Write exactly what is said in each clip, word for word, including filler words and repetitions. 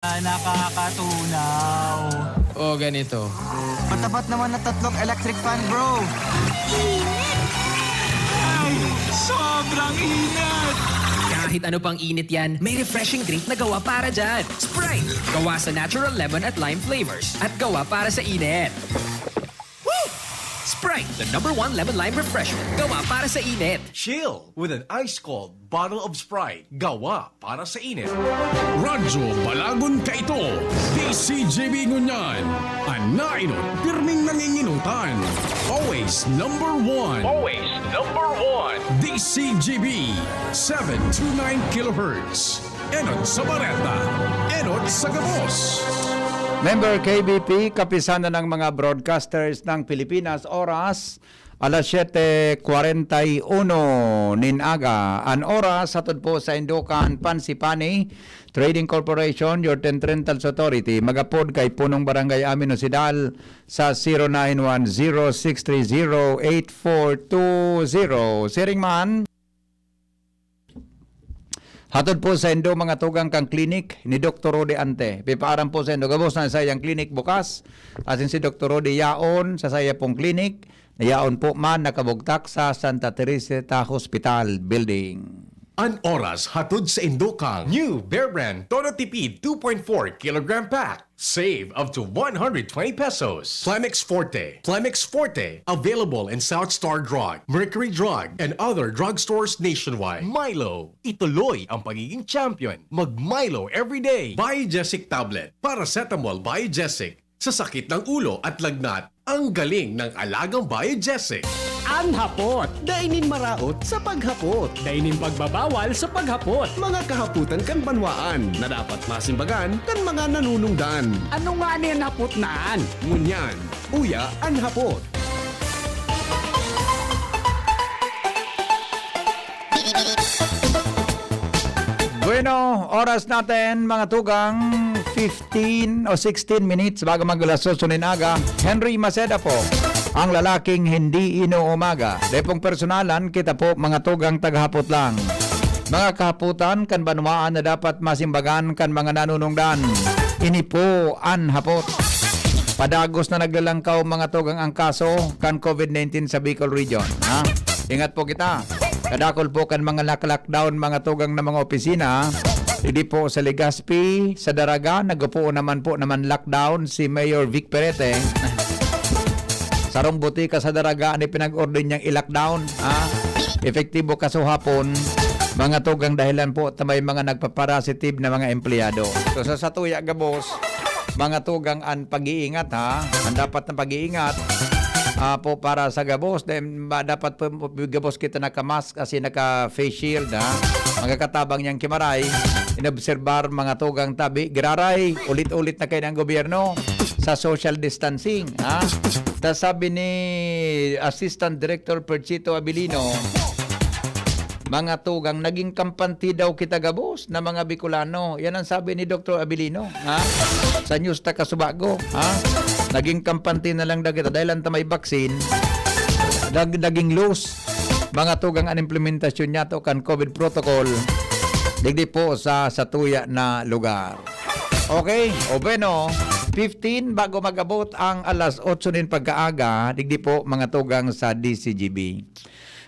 Nakakatunaw. O ganito. Matapat naman na tatlong electric fan, bro. Ay, sobrang init! Kahit ano pang init yan, may refreshing drink na gawa para dyan. Sprite! Gawa sa natural lemon at lime flavors at gawa para sa init. Woo! Sprite, the number one lemon lime refreshment. Gawa para sa init. Chill with an ice-cold bottle of Sprite. Gawa para sa init. Radyo Balagon Kaito, D C G B ngunyan. An nainot, pirming nanginginutan. Always number one. Always number one. D C G B, seven two nine kilohertz. Enot sa Bareta, enot sa Gabos. Member K B P, kapisanan ng mga broadcasters ng Pilipinas, oras, alas siyete kwarenta y uno nin aga. An oras, hatod po sa Indukan Pansipani Trading Corporation, your Tentrentals Authority, magapod kay Punong Barangay Amin Osidal sa zero nine one zero six three zero eight four two zero. Siring man, hatod po sa indo mga tugang kan klinik ni Doktor Rudy Ante. Pipaaram po sa indo, gabos na sa iyang klinik bukas. Asin si Doktor Rudy yaon sa saya pong klinik, na yaon po man nakabugtak sa Santa Teresita Hospital Building. An oras hatod sa Indukan. New Bear Brand Todo Tipid two point four kilogram pack. Save up to one hundred twenty pesos. Clemix Forte. Clemix Forte. Available in South Star Drug, Mercury Drug, and other drugstores nationwide. Milo. Ituloy ang pagiging champion. Mag Milo everyday. Biogesic Tablet. Paracetamol Biogesic. Sa sakit ng ulo at lagnat, ang galing ng alagang Biogesic. An hapot. Dai nin maraot sa paghapot. Dai nin pagbabawal sa paghapot. Mga kahapotan kan banwaan na dapat masimbagan kan mga nanunungdan. Ano ngani an hapot na an? Ngunyan, uya an hapot. Bueno, oras natin, mga tugang, fifteen o sixteen minutes bago mag alas otso nin aga. Henry Maceda po, ang lalaking hindi inuumaga. Dai pong personalan, kita po, mga tugang, tagahapot lang. Mga kahapotan kan banwaan na dapat masimbagan kan mga nanunungdan. Ini po an hapot. Padagos na naglalangkaw, mga tugang, ang kaso kan COVID nineteen sa Bicol Region. Ha? Ingat po kita. Kadakol po kan mga naka-lockdown, mga tugang, na mga opisina. Digdi po sa Legazpi, sa Daraga, nagpoon naman po naman lockdown si Mayor Vic Perete. Sarong butika sa Daraga an ipinag-order niyang i-lockdown. Ha? Epektibo kasuhapon, mga tugang, dahilan po ta may mga nagpaparasitive na mga empleyado. So, sa satuya gabos, mga tugang, an pag-iingat, ha? An dapat na pag-iingat, ah, po para sa gabos, then ma-, dapat po gabos kita naka-mask kasi naka-face shield, ha? Magkakatabang niyang kimaray, inobserbar, mga tugang, tabi, giraray, ulit-ulit na kayo ng gobyerno sa social distancing, ha? Tas sabi ni Assistant Director Perchito Abilino, mga tugang, naging kampante daw kita gabos na mga Bicolano. Yan ang sabi ni Doktor Abilino, ha? Sa news ta kasubago, ha? Naging kampante na lang daw kita dahil lang ta may vaccine. Nag-, naging loose, mga tugang, an implementasyon niyato kan COVID protocol digdi po sa satuya na lugar. Okay, o bueno, fifteen bago mag-abot ang alas otso nin pagkaaga, digdi po, mga tugang, sa D C G B.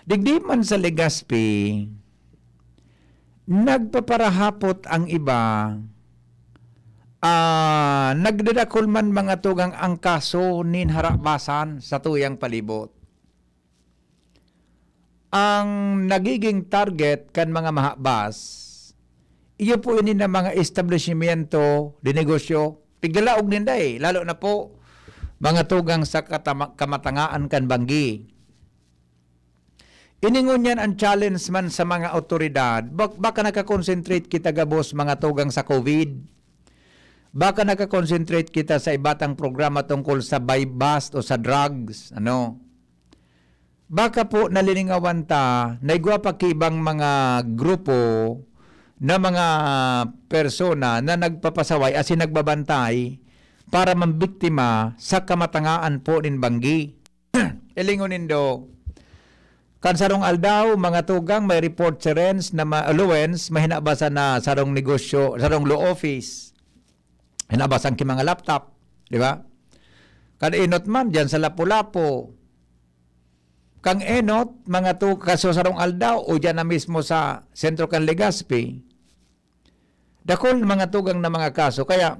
Digdi man sa Legazpi, nagpaparahapot ang iba, ah, nagdadakul man, mga tugang, ang kaso nin harabasan sa tuyang palibot. Ang nagiging target kan mga mahabas, iyo po ini na mga establishmento de negosyo, tigalaog ninda eh, lalo na po mga tugang sa katama-, kamatangaan kan banggi. Ini ngunyan an challenge man sa mga awtoridad. Bak-, baka nagka-concentrate kita gabos, mga tugang, sa COVID. Baka nagka-concentrate kita sa iba tang programa tungkol sa buy-bust o sa drugs, ano. Baka po nalilingawan ta na igwa pa ki ibang mga grupo na mga persona na nagpapasaway asin nagbabantay para mambiktima sa kamatangaan po nin banggi. Ilingon nindo, kan sarong aldaw, mga tugang, may report si Renz na ma-, Lowens, mahina ba sana sarong negosyo, sarong law office? Nabasang ki mga laptop, di ba? Kan enot man, diyan sa Lapu-Lapu. Kang enot, mga tu-, kaso sarong aldaw, o diyan na mismo sa sentro kan Legazpi. Dakul mga tugang na mga kaso. Kaya,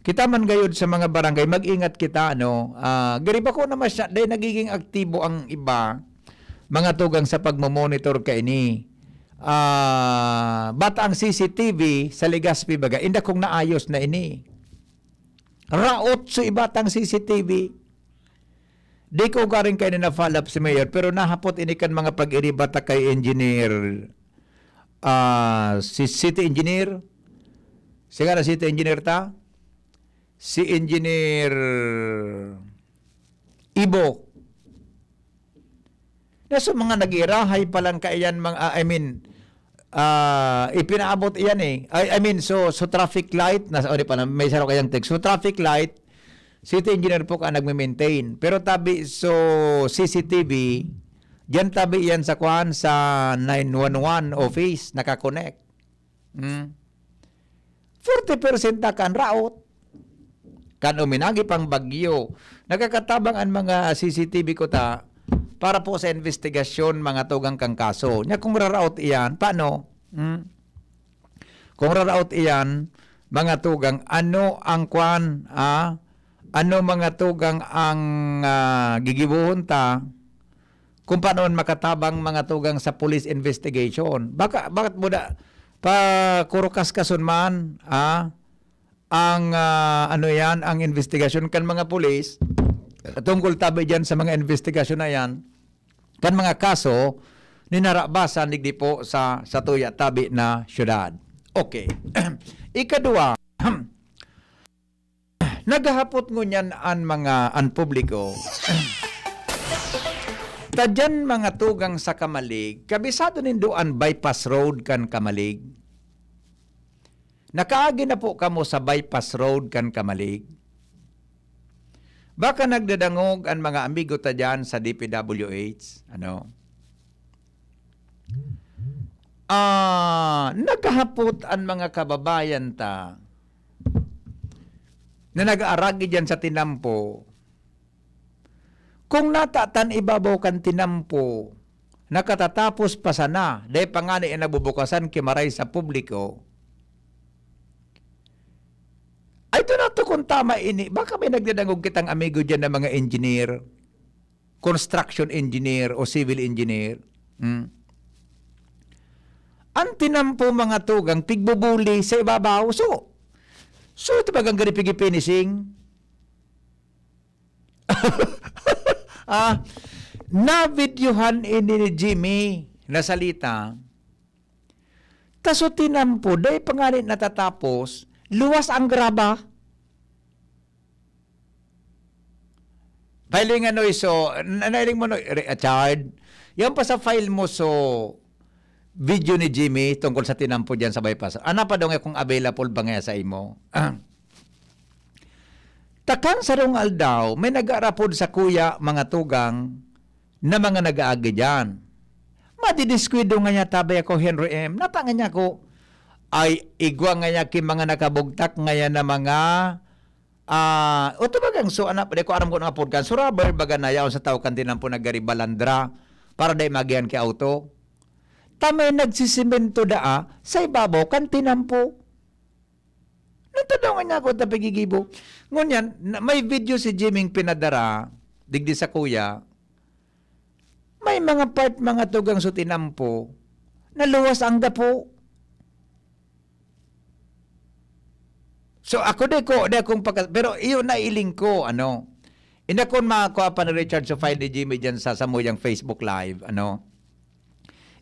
kita man gayod sa mga barangay, mag-ingat kita, ano? Ah, giri pa ko na masya-, dahil nagiging aktibo ang iba, mga tugang sa pagmomonitor kaini. Ah, bata ang C C T V sa Legazpi baga, inda kong naayos na ini. Raot so ibatang C C T V. Di ko garing kaini na-follow up si Mayor, pero nahapot ini kan mga pag-iriba ta kay Engineer, ah, si City Engineer. Siya na City Engineer ta? Si Engineer Ibo. Na so mga nag-iirahay pa lang kaiyan, mga, ah, I mean, ah, ipinaabot iyan eh. I, I mean, so, so traffic light, nasa, o di pala, may saro kayang text. So traffic light, city engineer po ka nagme-maintain. Pero tabi, so, C C T V, diyan tabi iyan sa kwan, sa nine one one office, nakakonect. Hmm. Forty percent na kan raot. Kan uminagi pang bagyo, nakakatabang an mga C C T V kuta para po sa investigasyon, mga tugang, kan kaso. Nya kung raraot iyan, paano? Hmm? Kung raraot iyan, mga tugang, ano ang kwan, ah? Ano, mga tugang, ang, ah, gigibohon ta kung paano makatabang, mga tugang, sa police investigation? Baka, bakit mo da-, pakurukaskason man, ah, ang, ah, ano yan, ang investigasyon kan mga pulis tungkol tabi diyan sa mga investigasyon na yan, kan mga kaso ni narabasan digdi po sa, sa tuya tabi na syudad. Okay. Ikadua, naghahapot ngunyan an mga, an publiko. Tadyan, mga tugang, sa Camalig, kabisado nindo an bypass road kan Camalig? Nakaagi na po kamo sa bypass road kan Camalig? Baka nagdadangog an mga amigo ta diyan sa D P W H, ano? Ah, naghahapot an mga kababayan ta na nag-aaragi diyan sa tinampo. Kung nata tan ibabaw kan tinampo, nakatatapos pa sana, dai pa ngani nabubukasan ki maray sa publiko. Ay, ito na to kung tama ini. Baka may nagdadangog kitang amigo diyan na mga engineer, construction engineer o civil engineer. Hmm. Ang tinampo, mga tugang, pigbubuli sa ibabaw. So, so ito bagang gari pigi-finishing? Ah, navideohan ini ni Jimmy na salita. Ta so tinampo, dai pa ngani natatapos, luwas ang graba. Filing ano iso, na-, nailing mo no, Richard? Yan pa sa file mo so video ni Jimmy tungkol sa tinampo diyan sa bypass. Ana pa daw nga kung available ba nga sa imo? Takan sarong aldaw, may nag-aarapod sa kuya, mga tugang, na mga nag-aagi diyan. Madidiskuido nga niya tabay ako, Henry M. Nata nga niya ako, ay igwa nga niya ki mga nakabugtak nga yan na mga, ah, o tubagang so, anak, di ko aram kung nga podcast. So, rubber, baga na yaon sa tao kan tinampo nagaribalandra para dai magihan ki auto. Tamay nagsisimento daa sa ibabaw kan tinampo. Nagtadaw nga niya ako ta pigigibo. Ngunyan, na-, may video si Jiming pinadara, digdi sa kuya. May mga part, mga tugang so tinampo, naluwas ang gapo. So, ako di ko, di akong pagka-, pero iyo nailing ko, ano. Inakon mga kuha pa ni Richard so file ni Jimmy dyan sa samuyang Facebook Live, ano.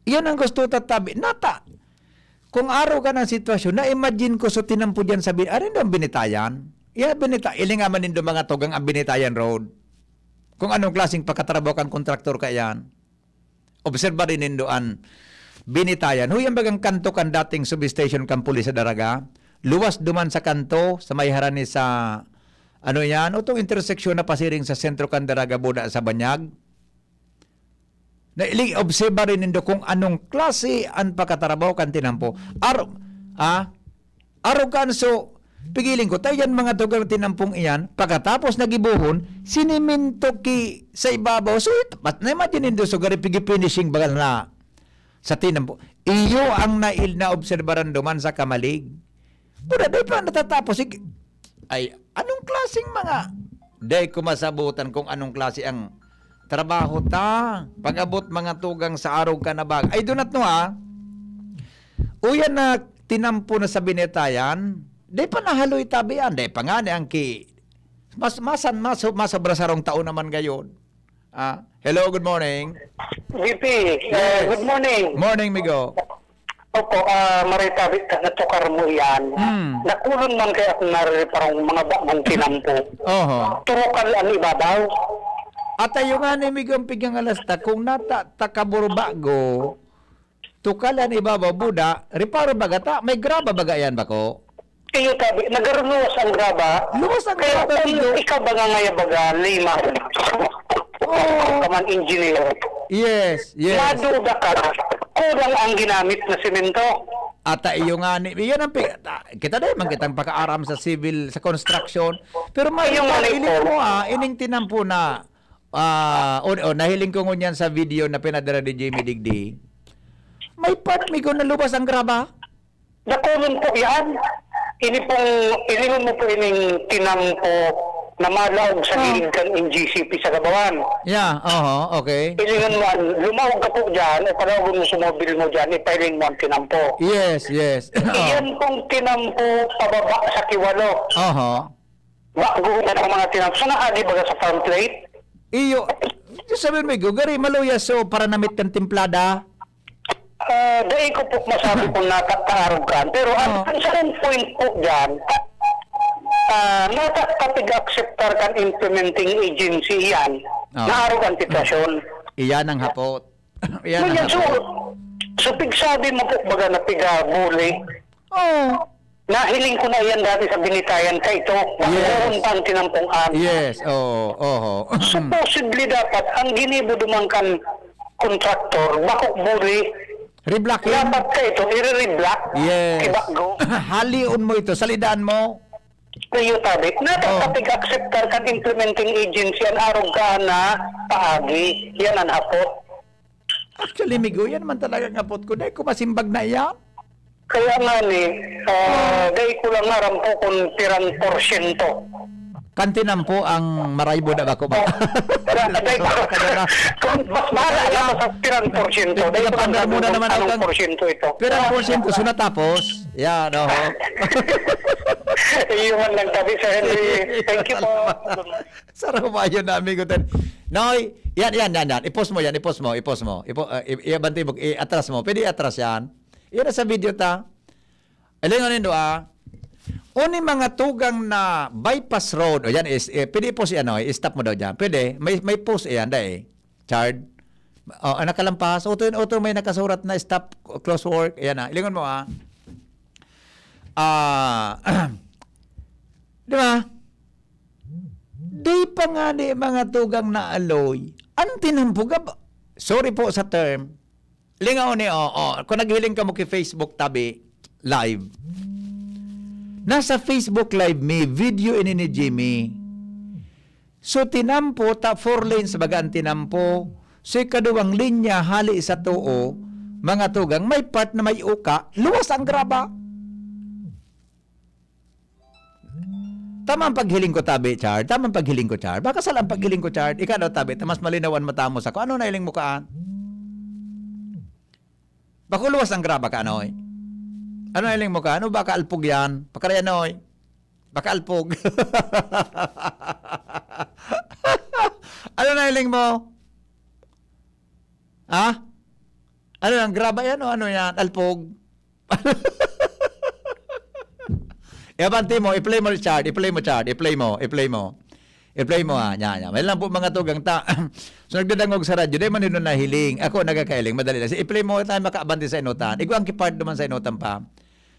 Iyon ang gusto tatabi. Nata, kung araw ka ng sitwasyon, na-imagine ko so tinampo dyan sa bin-, ano yung binitayan? Iya, binita-, ilingaman nindo mga tugang ang binitayan road. Kung anong klaseng pagkatrabaho kan kontraktor ka yan. Obserba rin nindo an binitayan. Huy, ang bagang kanto kan dating substation kan pulis sa Daraga. Luwas duman sa kanto, sa may harani sa, ano yan, utong interseksyon na pasiring sa sentro kan Daraga, Buda sa Banyag. Na ili-, obserba rin nindo kung anong klase an pagkatarabaho kan tinampo. Aro-, ah, arogan so, Pigiling ko, tayo yan, mga tugang tinampong iyan, pagkatapos na gibuhon, siniminto ki sa ibabaw. So, it, but na-imagine nindo, so, gari pigi-finishing baga na sa tinampo. Iyo ang nail na obserbaran duman sa kamalig. Pero di pa natatapos, ig-, ay, anong klaseng mga, di ko masabutan kung anong klase ang trabaho ta. Pag-abot mga tugang sa arog ka na bag. I do not know, ha? Uyan na tinampo na sa binetayan, di pa nahaloy tabi yan. Di pa nga ni ang ki-, mas, masan, mas, mas sobra sarong taon naman gayon. Ah, hello, good morning. V P, uh, Yes. Good morning. Morning, Migo. Opo, ah, maray tabi ta natukar mo iyan. Hmm. Nakulon man kaya akong nariparang mga bagong tinampo. Oho. Turukal ang ibabaw. At ayo nga ni Migo ang pigang alas ta, kung nata takaburo bago, tukal an ibabaw buda, reparo baga ta, may graba baga yan bako? Iyo tabi, nagarunuwas ang graba. Luwas ang Kaya graba, kung Migo. ikaw ba nga ngaya baga, lima, Oo. ka man engineer, Yes, yes. maduda ka, kulang ang ginamit na semento. Ata iyo nga ni, iyan ang pi-, ta-, kita dai man kitang pakaaram sa civil, sa construction. Pero may Iyo nga ni iling po. mo, ah, ining tinampo na, ah, o, o, nahiling ko ngunyan sa video na pinadala ni Jimmy Digdi. May part, Migo, na luwas ang graba. Dakulon po yan. Ini pong, ilingon mo po ining tinampo na malaog sa Ah. gilid kan N G C P sa Gabawan. Yeah, oho, okay. Ilingon mo, an-, lumaog ka po dyan, o palaogon mo, sumobil mo dyan, ipahiling mo ang tinampo. Yes, yes. Iyan pong tinampo pababa sa kiwalo. Oho. Bago na ang mga tinampo. Sa naagi baga sa front plate? Iyo, sabi mo, Migo, gari maluya so para namit kan timplada. Ah, dai ko po masabi kung nataarog kan. Pero ang, Oo. ang second point po dyan, ah, nata kapig-akseptar kan implementing agency yan, Oo. naarog ang titwasyon. Iyan ang hapot. Iyan ang Ngunyan, so, hapot. so pigsabi mo po baga na pigabuli. Oh. Nahiling ko na yan dati sa Binitayan ka ito. Yes. Noon pa ang tinampong-an. Yes, oo, oho. So, possibly dapat ang ginibo duman kan kontraktor, bakok buli, Reblocking. dapat ka ito, i-reblock, Yes. ibago. Halion mo ito, salidaan mo. Iyo tabi. Oh. Nata kapig-akseptar kan implementing agency an arog ka na paagi. Yan ang hapot. Actually, Migo, yan man talaga ang hapot ko. Dahil ko masimbag na iyan. Kaya nga ni, ah, dai ko lang aram po kung pirang porsyento. Kantinan po ang maraybo na bako ba? Dai ko, kung mas mahal na sa pirang porsyento, dai ko lang Pinapandar mo na aram naman kung anong ang porsyento ito. Pero ang porsyento, so natapos. Yan, oho. Iyo man lang tabi, Sir Henry. Thank you po. Sarap ba yun, amigo? Ten? Noy, yan, yan, yan, yan. I-post mo yan, i-post mo, i-post mo. Ipo, uh, i- i-abante mo, i-atras mo. Pwede i-atras yan. Yan sa video ta. Alingon nindo, ah. Oni mga tugang na bypass road. O yan, is, eh, pwede i-post yan, oh. I-stop mo daw dyan. Pwede. May, may post yan, dai. Chard. Oh, ang nakalampas. Oto, oto may nakasurat na stop, close work. Ayan na. Ilingon mo, ah. Ah, di ba? Di pa nga ni mga tugang na aloy. Ang tinampuga ba? Sorry po sa term. Lingaw ni, oh, oh. Kung naghiling ka mo kay Facebook tabi, live. Nasa Facebook live mi, video ini ni Jimmy. So, tinampo ta, four lanes baga ang tinampo. So, ikaduwang linya, hali sa tuo, mga tugang, may part na may uka, luwas ang graba. Tama ang paghiling ko, tabi, Chard. Tama ang paghiling ko, Chard. Baka sala ang paghiling ko, Chard. Ikaw daw, tabi, ta mas malinawan mo tamo sa kung ano na hiling mo kaan. Bako luwas ang graba ka, Anoy. Ano hiling mo ka? Ano baka alpog yan? Pakarayan, Noy. Baka alpog. Ano na hiling mo? Ha? Ano yan? Graba yan o ano yan? Alpog? Iabante mo, i-play mo, Richard. I-play mo, Chard. I-play mo, i-play mo. I-play mo, ha. Yan, yan. May lang po mga tugang ta. So, nagdadangog sa radyo. Di man nila nahiling. Ako, nagkakahiling. Madali lang. I-play mo tayo makaabante sa inutan. Igwa ang kipart naman sa inutan pa.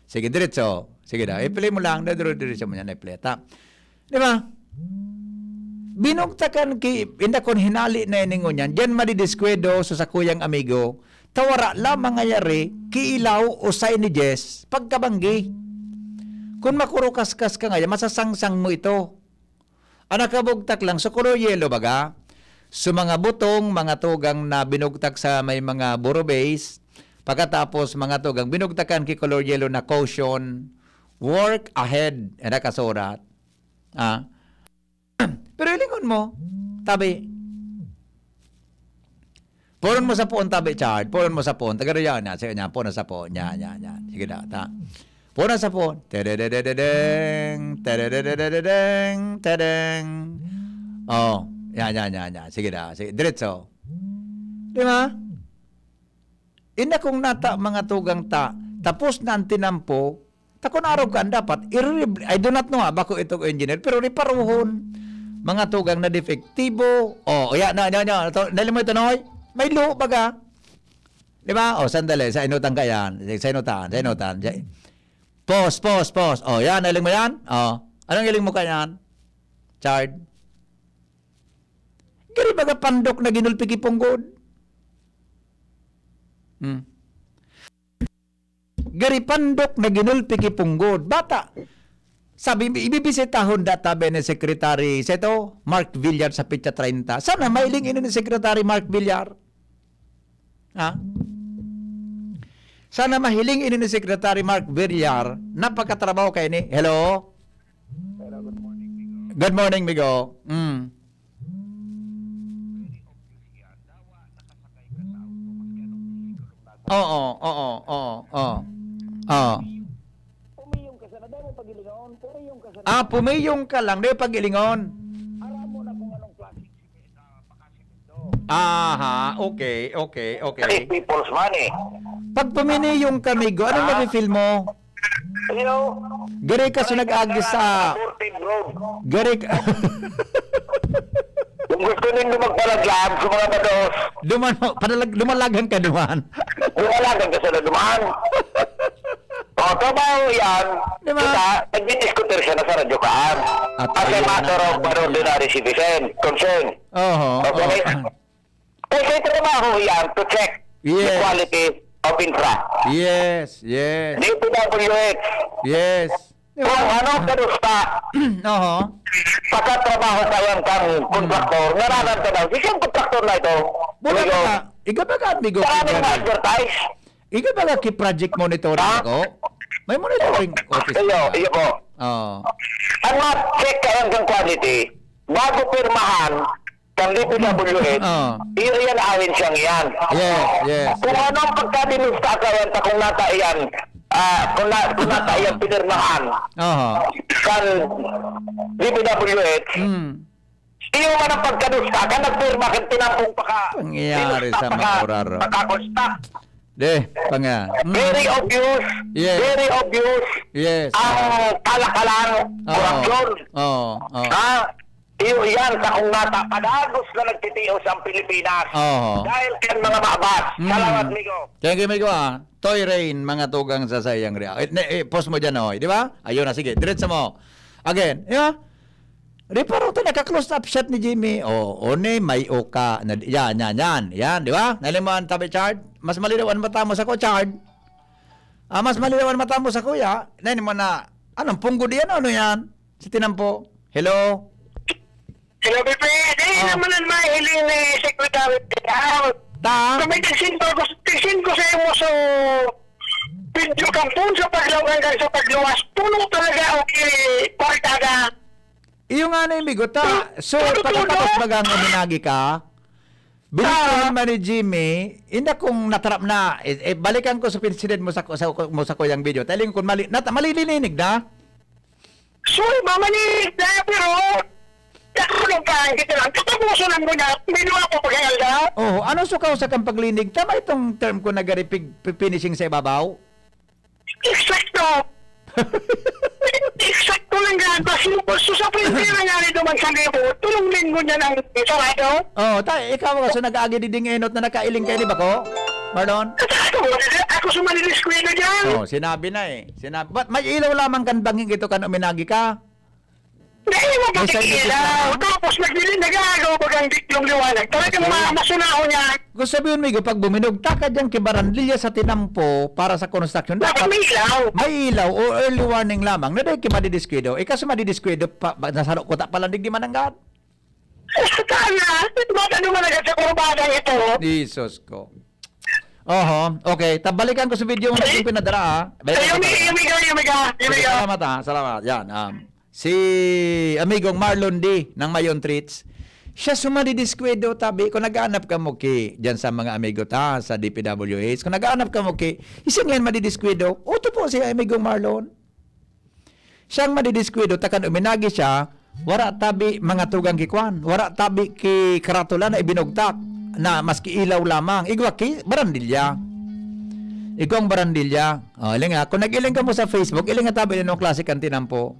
Sige, diretso. Sige daw. I-play mo lang. Dire-, diretso mo yan. I-play. Ta. Di ba? Binugtakan ki, inda kon hinali na ini ngunyan, diyan madidiskwento sa sakuyang amigo, ta wara lamang ngayari, kiilaw o signages, pagkabanggi. Kung makurukaskas ka ngayon, masasangsang mo ito. Ang nakabugtak lang, so color yellow baga. So mga butong, mga tugang na binugtak sa may mga buro base, pagkatapos mga tugang binugtakan ki color yellow na caution, work ahead, e nakasurat. Ah. Pero hilingon mo, tabi. Punon mo sa puon, tabi, Chard. Punon mo sa puon. Taga riyan na. Sige niya, punon sa puon. Niya, niya, niya. Sige na, ta. Punon sa puon. Tededededeng, tededededeng, tedeng. Oh, yan, yan, yan, yan. Sige na, sige. Diretso. Di ba? Inda kung nata, mga tugang ta, tapos na ang tinampo, ta kun arog ka, dapat, irre-, I do not know, ha, bako ito ko engineer, pero reparohon, mga tugang na depektibo. Oh, ya, na, na, na, to, dali mo ito, Noy? May luho baga. Di ba? Oh, sandali, sa inutan ka yan. Sa inutan, sa inutan. Sa, pause, pause, pause. Oh, yan, naling mo yan? Oh, anong iling mo ka yan? Chard? Gari baga pandok na ginulpi ki punggod. Hmm. Gari pandok na ginulpi ki punggod. Bata, sabi, ibibisitahon data ni Secretary, sa ito, Mark Villar sa petsa treinta. Sana mailing ini ni Secretary Mark Villar. Ha? Sana mahiling ini ni Secretary Mark Villar, napakatrabaho kaini. Hello? Hello, good morning, Migo. Good morning, Migo. Mm. Oo, oo, oo, oo. Oo. Pumiyong ka sana, dahil mo pag-ilingon, pumiyong ka sana. Ah, pumiyong ka lang, dahil pag-ilingon. Aram mo na kung anong klaseng simento, pakasiminto. Aha, okay, okay, okay. Kasi people's money. Pag puminiyong ka, Migo, anong Ah. nafe-feel mo? Hello? Gari ka sa nag-agi sa Aborted road. Gari ka Kung gusto nindo magpalaglag sa mga bados. Duman, panalag-, dumalagan ka duman. Dumalagan ka sa duman. O, trabaho yan. Di ba? Kita, nagdi-discuter siya na sa radyo kaan. At As a ayun matter na, of ano an ordinary yan. citizen, concern. Oho, Okay? oho. Kasi trabaho yan to check the Yes. quality of infra. Yes, yes. D P W H. Yes. Di ba? Kung ano kadusta, Oho. pagkatrabaho ka yan kang kontraktor, nararamdaman. Sisiyang kontraktor na ito. Wala Amigo. ka na. Ikaw ba ka, amigo? Maraming Kaya na-advertise. Ikaw ba ka ki-project monitoring Ha? ako? May monitoring office Iyo, ka? iyo po. Oo. Ang ma-check ka yan kang quality, bago pirmahan, kan D P W H, Oo. iyo yan, ahin siyang yan. Yes, yes, Kung yes. anong pagkadinusta ka yan, ta kung nata iyan, ah, kung na-, kung nata iyan pinirmahan, Oho. kan D P W H, Mm. iyo man ang pagkadusta ka, nagpirma ka, tinampong paka-, Pangyayari dinusta sa paka-, mga orar. pakakusta. De, panga. Mm. Very obvious. Yes. Very obvious. Yes. Ang kalakalan, Oo. korupsyon. Oo, oo. Ha? Iyo yan, sakong nata, padagos na nagtitios ang Pilipinas. Oo. Dahil kan mga mabas. Mm. Salamat, Migo. Thank you, Migo, ah. Toy Rain, mga tugang sa sayang ria-, eh, ne-, eh, post mo dyan, oh. Di ba? Ayun na, sige. Diretso mo. Again, di ba? Reparo to, naka-close up shot ni Jimmy. Oh, one, may uka. Na, yan, yan, yan. Yan, di ba? Nalimuan, tabi, Chard. Mas malinaw ang mata mo sa ko, Chard. Ah, mas malinaw ang mata mo sa kuya. Nani mo na, anong punggo diyan? Ano yan? Si Tinampo. Hello? Hello, B P. Di Oh. naman ang mahiling ni Secretary Piang. Ta? Kami tigsin ko, tigsin ko sa imo so video kampon sa paglaw hanggang sa pagluwas. Puno talaga o ki-, barkada. Iyo nga na, amigo, ta. So, Ano to, pagkatapos no? bagang uminagi ka, binigyan Ah. man ni Jimmy, inda kung natrap na, eh, eh, balikan ko sa pinsinid mo sa, sa, mo sa kuyang video. Telling kung mali, nat-, malilininig na. So, mamani na, pero, ako lang pa, hindi ko lang. Tatapusan lang mo na, minuha ko pag-alda. Oh, ano sukaw sa kang paglinig? Tama itong term ko na gari pig-, pi-, finishing sa ibabaw? Eksakto! Eksakto lang yan. Basta yung pulso sa pwede na nga rin naman sa libo. Tulong linggo niya ng sarado. Oh, ta, ikaw nga, so nag-agi diding enot na nakailing kayo ni Bako? Marlon? Ako, ako sa malinis ko yun dyan. Oh, sinabi na eh. Sinabi, ba't may ilaw lamang kan banging ito kan uminagi ka? Dahil mo May side effect pakikilaw. lang. Tapos nag-, nag-aagaw bagang diklong liwanag. Talagang Basta ma-, masunahon niya. Kung sabihin mo, Igo, pag buminog, taka dyan kay Barandilla sa tinampo para sa construction. Dapat Dapat may ilaw. may ilaw o early warning lamang. Na dahil kay madidiskuido. Eh, kaso madidiskuido, pa, ba, nasaro ko ta palandig di mananggad. Sana. Ba't ano man agad sa kurbada ito? Jesus ko. Oho. Okay. Tabalikan ko sa video mo na yung pinadala, ha? Balikan Ay, ko yung, talaga. yung, yung, yung, yung, yung, Sige, yung. salamat, ha? Salamat. Yan. Um, si Amigong Marlon D ng Mayon Treats, siya sumadidiskwento, tabi. Kung naghahanap ka mo ki, dyan sa mga amigo ta, sa D P W H, kung naghahanap ka mo ki, isang yan madidiskwento, uto po si Amigong Marlon. Siyang madidiskwento, takan uminagi siya, wara tabi mga tugang ki kwan, wara tabi ki karatula na ibinugtak, na maski ilaw lamang. Igwa ki, barandilya. Igwa ang barandilya. O, iling nga, kung nag-iling ka mo sa Facebook, iling nga tabi ninong klase kan tinampo.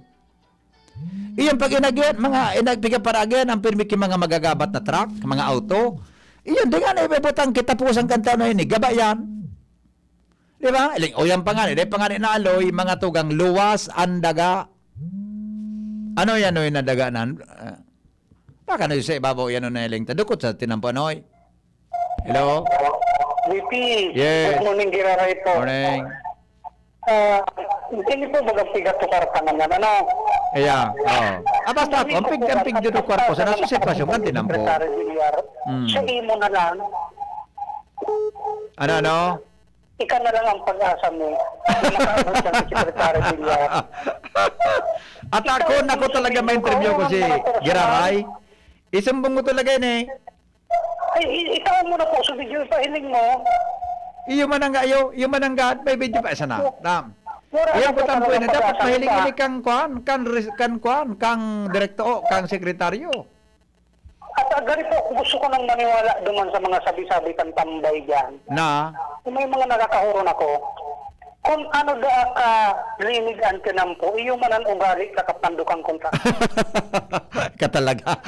Iyan pag inagihan, mga inag-, pigaparagihan ang pirmi ki mga magagabat na truck, mga auto. Iyan, di nga na ibibutang kita pusang kanta na ini, gaba yan. Di ba? Iling, o yan pa nga, di pa nga ni naaloy, mga tugang luwas, ang daga. Ano yan, o yung nadaga nan? Ah, baka na sa ibabaw yan, o nailing ta. Dukot sa tinampo, ano, oy? Hello? V P, Yes. good morning, Giraray po. Morning. Ah, hindi po baga piga tukar pa naman, ano? Yeah, oo. Ah, basta ako, ang pig-, ang pigdudukar ko sa nasa sitwasyon, kan tinampo. Secretary Villar, Mm. sa imo na lang. Ano, ano? Ika na lang ang pag-asa mo. Makaabot ka ni Secretary Villar. At ako, Ikaw, nako talaga, may interview ko si mga personal. Giraray. Isumbong mo talaga yun eh. Ay, i-, ikaw mo na po sa video, ipahiling mo. Iyo man ang, iyo, iyo man ang gaan, may video pa, isa na. Tam. Wala Iyo na po, po tampo talaga na, dapat pag-asa, mahiling di ba? Ini kang kwan, kang res-, kang kwan, kang direkto, kang sekretaryo. At, ah, gani po, gusto ko nang maniwala duman sa mga sabi-sabi kan tambay diyan. Na? May mga nakakahuron ako. Kung ano da ka linig an tinampo, iyo man an ugali ka kapandukang kontra. Ika talaga.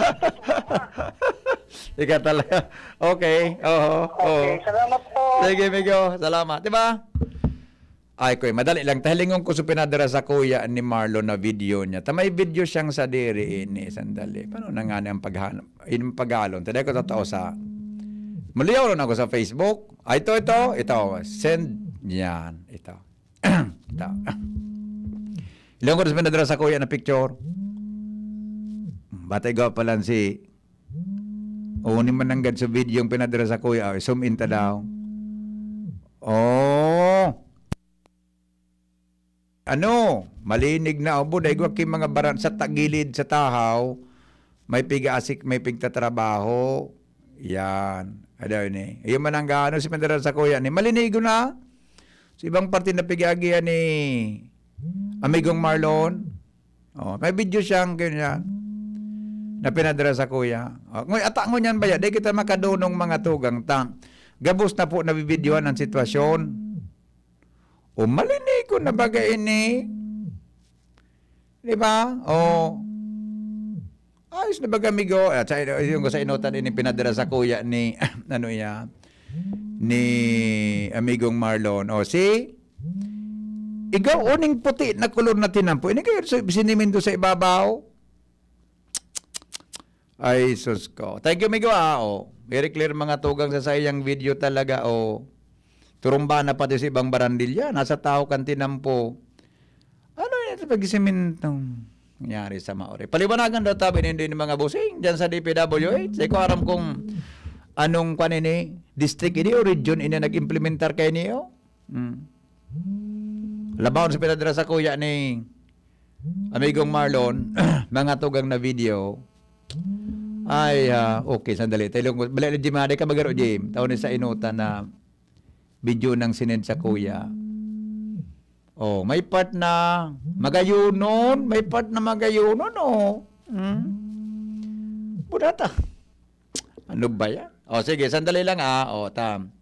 Ika talaga. Okay. Oho. Okay, Oo. salamat po. Sige, amigo. Salamat. Di ba? Ay, kuy, madali lang. Tahilingon ko sa pinadara sa kuya ni Marlon na video niya. Ta may video siyang sadiri ini. Sandali. Paano na nga ang paghanap? In paghalon. Taday ko totoo sa, maliyaw ako sa Facebook. Ay, ito, ito. Ito. Send. Yan. Ito. Ito. Ilong ko sa pinadara sa kuya na picture. Batay gawa pa lang si, o, ni mananggad sa video yung pinadara sa kuya. Oh, zoom in ta daw. Oh. Ano, malinig na ubo, dahil ki mga baran sa tagilid sa tahaw, may pigaasik, may pigtatrabaho. Yan. Adaw ni. Iyo man ang gaano si Pedro sa kuya ni. Malinigo na. Sa ibang parte na pigagihan ni Amigong Marlon. Oh, may video siyang ganyan na pinadara sa kuya. Oh, ngoy, ata ngunyan ba yan? Di kita makadunong mga tugang ta. Gabos na po nabibidyohan ang sitwasyon. O malinigo na baga ini. Di ba? O, ayos na baga, amigo. At sa, yung sa inutan ini pinadara sa kuya ni, ano iya, ni amigong Marlon. O, si, ikaw, uning puti na kulor na tinampo. Ini kayo, siniminto sa ibabaw. Ay, sus ko. Thank you, amigo, ah. Oh. Very clear mga tugang sa sayang video talaga, oh. Turumba na pati sa ibang barandilya. Nasa tao kan tinampo. Ano yun? Ito pag-isimentong nangyari sa Maori. Paliwanagan daw tabi nindo yung mga busing dyan sa D P W H. Di ko aram kung anong kwan ini, district ini o region ini nag-implementar kayo niyo. Hmm. Labaw na sa pinadara sa kuya ni Amigong Marlon, mga tugang na video. Ay, ah, okay, sandali. Tayo lang, bala na Jim, aday ka magaro, Jim. Tao ni sa inutan na video nang sinend sa kuya. Oh, may part na magayunon, may part na magayunon, oh. Hmm? Budata. Ano ba yan? Oh, sige, sandali lang, ah. Oh, tam.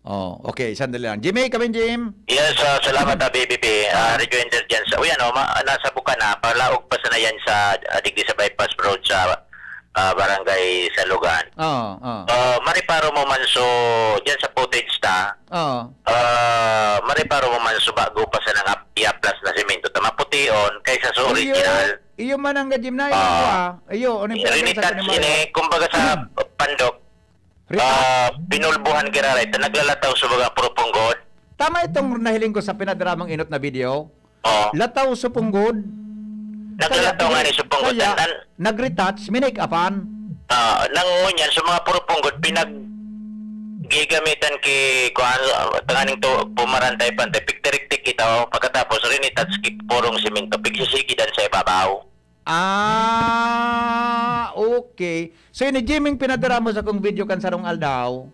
Oh, okay, sandali lang. Jimmy, kami, Jim. Yes, ah, salamat, ah, B B P. Ah, Ah. Radyo Intelligence. Uy, ano, ma-, nasa Bukan na. Palaog pa sana yan sa, ah, digdi sa bypass road sa, ah, Barangay Salugan. Oo, oo. Ah, mareparo mo man so, dyan sa footage ta, Oo. ah, mareparo mo man so bago pa sana nga i-aplas na semento. Tama po, tion kaysa sa original. Iyo man ang gajim na, iyo, ah. Iyo, ano yung pinagdagsa ko ni Mario? Retouch ini, kumbaga sa pandok, ah, pinulbuhan giraray, ta naglalataw sa mga puro punggod. Tama itong nahiling ko sa pinadramang inot na video. Oo. Lataw sa punggod. Naglalataw nga ni sa punggod. Kaya, nag-retouch, minake-upan. Ah, nang ngunyan, sa mga puro punggod, pinag-, gigamitan ki, kuan, tanganing to, pumarantay-pantay, pigtiriktik ito, pagkatapos, rinitouch ki purong simento, pigsisigidan sa ibabaw. Ah, okay. So, ini, Jimmy, pinadara mo sa kong video kan sarong aldaw.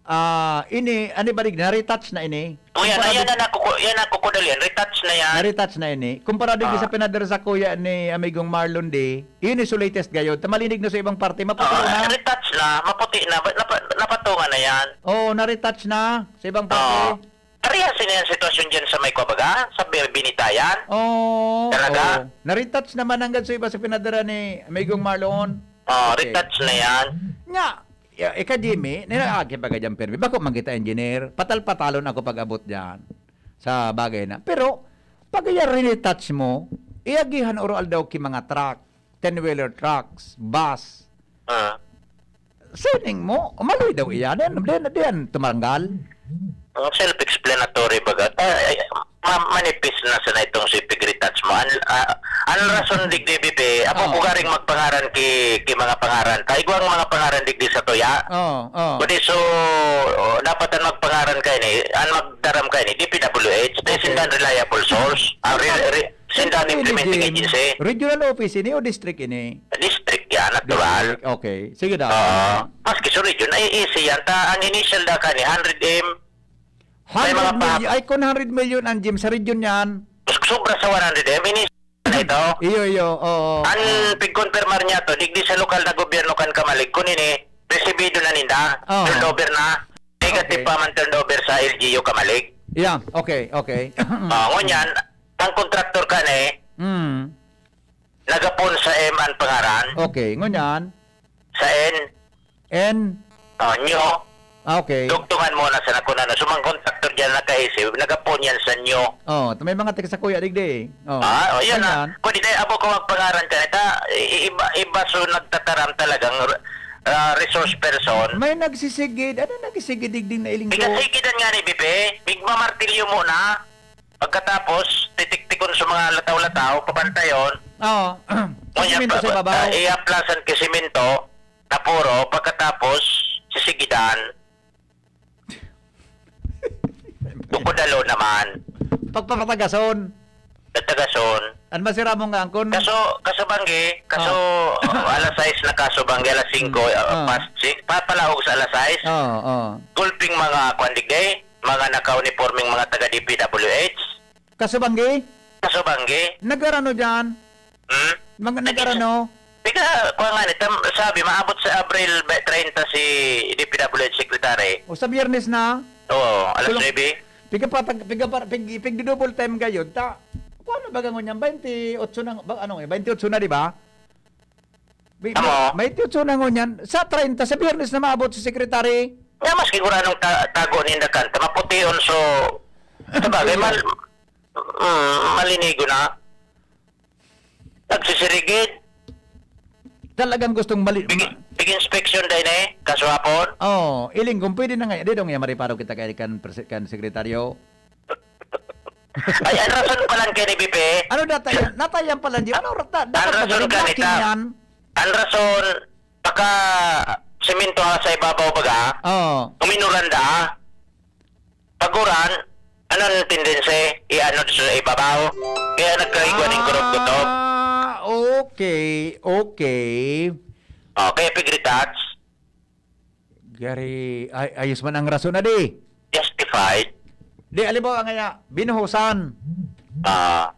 Ah, ini, ano ba, na-retouch na ini? O, yan, yan, yan, ako, yan, ako, kudal yan. Retouch na yan. Na-retouch na ini. Kumpara digdi sa pinadara sa kuya ni amigong Marlon D, yun is so latest gayod. Ta malinig na sa ibang parte, maputi na. Retouch na, maputi na, ba-, napa-, napatungan na yan. Oo, na-retouch na sa ibang parte. Oo. Parehas na yan sitwasyon dyan sa may Kuwabaga, sa Bi-, Binitayan. Oo, talaga? Oo. Na-retouch naman hanggang sa iba sa pinadara ni amigong Marlon. Oo, okay. Retouch na yan. Nga, ya, ika, Jimmy, ninaagi pa ka dyan, permi. Bako man kita engineer. Patal-patalon ako pag-abot dyan sa bagay na. Pero, pag iya rinitouch mo, iagihan oro aldaw ki mga truck, ten-wheeler trucks, bus. Ah. Sining mo, umaloy daw iyan. Diyan, diyan, diyan tumaranggal. Ang self-explanatory baga. Ah, ay, ma-, manipis na sana itong si pig-retouch mo. An, ah, an rason digdi, B P, ako, oh, ko garing magpangaran ki, ki mga pangaran. Ta igwang mga pangaran digdi sa tuya. Oh, oh. Kundi so, oh, dapat an magpangaran kaini, an magdaram kaini, D P W H. Okay. Sinda an reliable source. Ang re-, re-, sinda an implementing agency. Regional office ini o district ini? District yan, natural. District, okay. Sige daw. Oo. Maski sa region, ay easy yan. Ta, ang initial da kaini, hundred M. May mga hundred million, pa- ay, kung hundred million ang gym sa region yan. Sobra sa one hundred M, initial na ito. Iyo, iyo, oo. An pigkonfirmar niya to, digdi sa lokal na gobyerno kan Camalig, kun ini, resibido na ninda, oo, turnover na. Negative, okay, pa man turnover sa L G U Camalig. Yeah, okay, okay. Ah, ngunyan, ang kontraktor kaini, mm, nagapon sa M an pangaran. Okay, ngunyan? Sa N. N? Oh, nyo. Ah, okay. Dugtungan mo na sa nakuna na. So, mga kontraktor dyan nakaisip, nagapon yan sa nyo. Oh, may mga taga sa kuya digdi. Oh, ah, oh, yan, ngunyan? Ah. Pwede tayo, abo ko magpangaran ka. Ita, i-, iba, iba, so nagtataram talagang, ah, resource person. May nagsisigid. Ano nagsisigid digdi na ilinggo? Pigasigidan nga ni Bibi. Pigmamartilyo mo na. Pagkatapos, titiktikon sa mga lataw-lataw, papantayon. Oo. Ngunyan, simento pa, sa ibabaw. Ah, iaplasan ki simento, na puro, pagkatapos, sisigidan. Kukudalo naman. Pagpapatagason. Tatagason. An masira mo nga angkon? Kaso, kaso banggi, kaso, oh, alas sais na kaso banggi, alas singko, ah, past six, papalaog sa alas sais. Oo, oo. Gulping mga kwan digdi, mga naka-uniforming mga taga D P W H. Kasubanggi? Kasubanggi. Nag-arano diyan? Hmm? Mga nag-arano? Piga, kuha nga ni, tam-, sabi, maabot sa Abril be-, treinta si D P W H secretary. O sa Biyernes na? Oo, alas nuebe. Piga pa, pag, piga pa, pig, pig double time gayod, ta, kuha na baga ngunyan, baynte otso na, ba, ano, eh, baynte otso na, di ba? Bi-, Amo. May tiyotso na ngunyan. Sa treinta, sa Biyernes na maabot si Secretary. Nga, maski guranong ta-, tago ninda kan, ta mapution, so, sabagay, mal-, mm, malinigo na. Nagsisirigid. Talagang gustong mali-, Pig-, ma- pig-inspection dahil eh, kaswapon. Oh, iling kung pwede na nga, di daw nga mariparo kita kay kan presi-, kan sekretaryo. Ay, ang rason pa lang kay ni Bibi. Ano data yan? Natayan pa lang di. Ano rata? Ang dapat rason magaling ka nita, yan. Ang rason, pagka simento sa ibabaw baga, oo, uminuran da, pag-uran, ano ang tendency? Ianod sa ibabaw. Kaya nagkaigwa ning kurog-kutob. Ah, okay, okay. Oh, kaya pig-retouch. Gari, ay, ayos man ang rason na di. Justified. Di, halimbawa nga niya, binuhusan. Ah.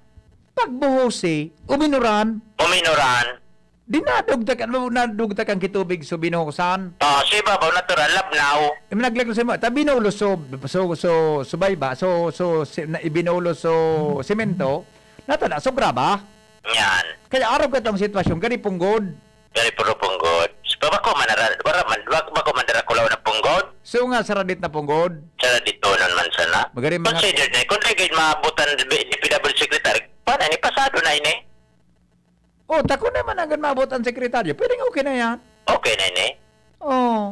Pagbuhusi, uminuran. Uminuran. Di nadugtak, ano, nadugtak ang kitubig so binuhusan. Ah, sa ibabaw, natural, labnaw. Yung naglagay sa mo, ta binulos so, so, so, so bayba, so, so, si-, na, ibinulos so semento, nato na, sobra ba? Yan. Kaya araw ka itong sitwasyon, gani punggod. Gani puro punggod. Sa bako man, ara-, wala man, bak-, bako man dara kulaw na punggod. So nga, saradit na punggod? Saradit tonon man sana. Magaling mga considered na, kung di kayo maabutan, di, di P W secretary, paano Ani, pasado na ini. Oh, ta kun naman hanggang maabot ang sekretaryo, pwedeng okay na yan. Okay na ini. Oh.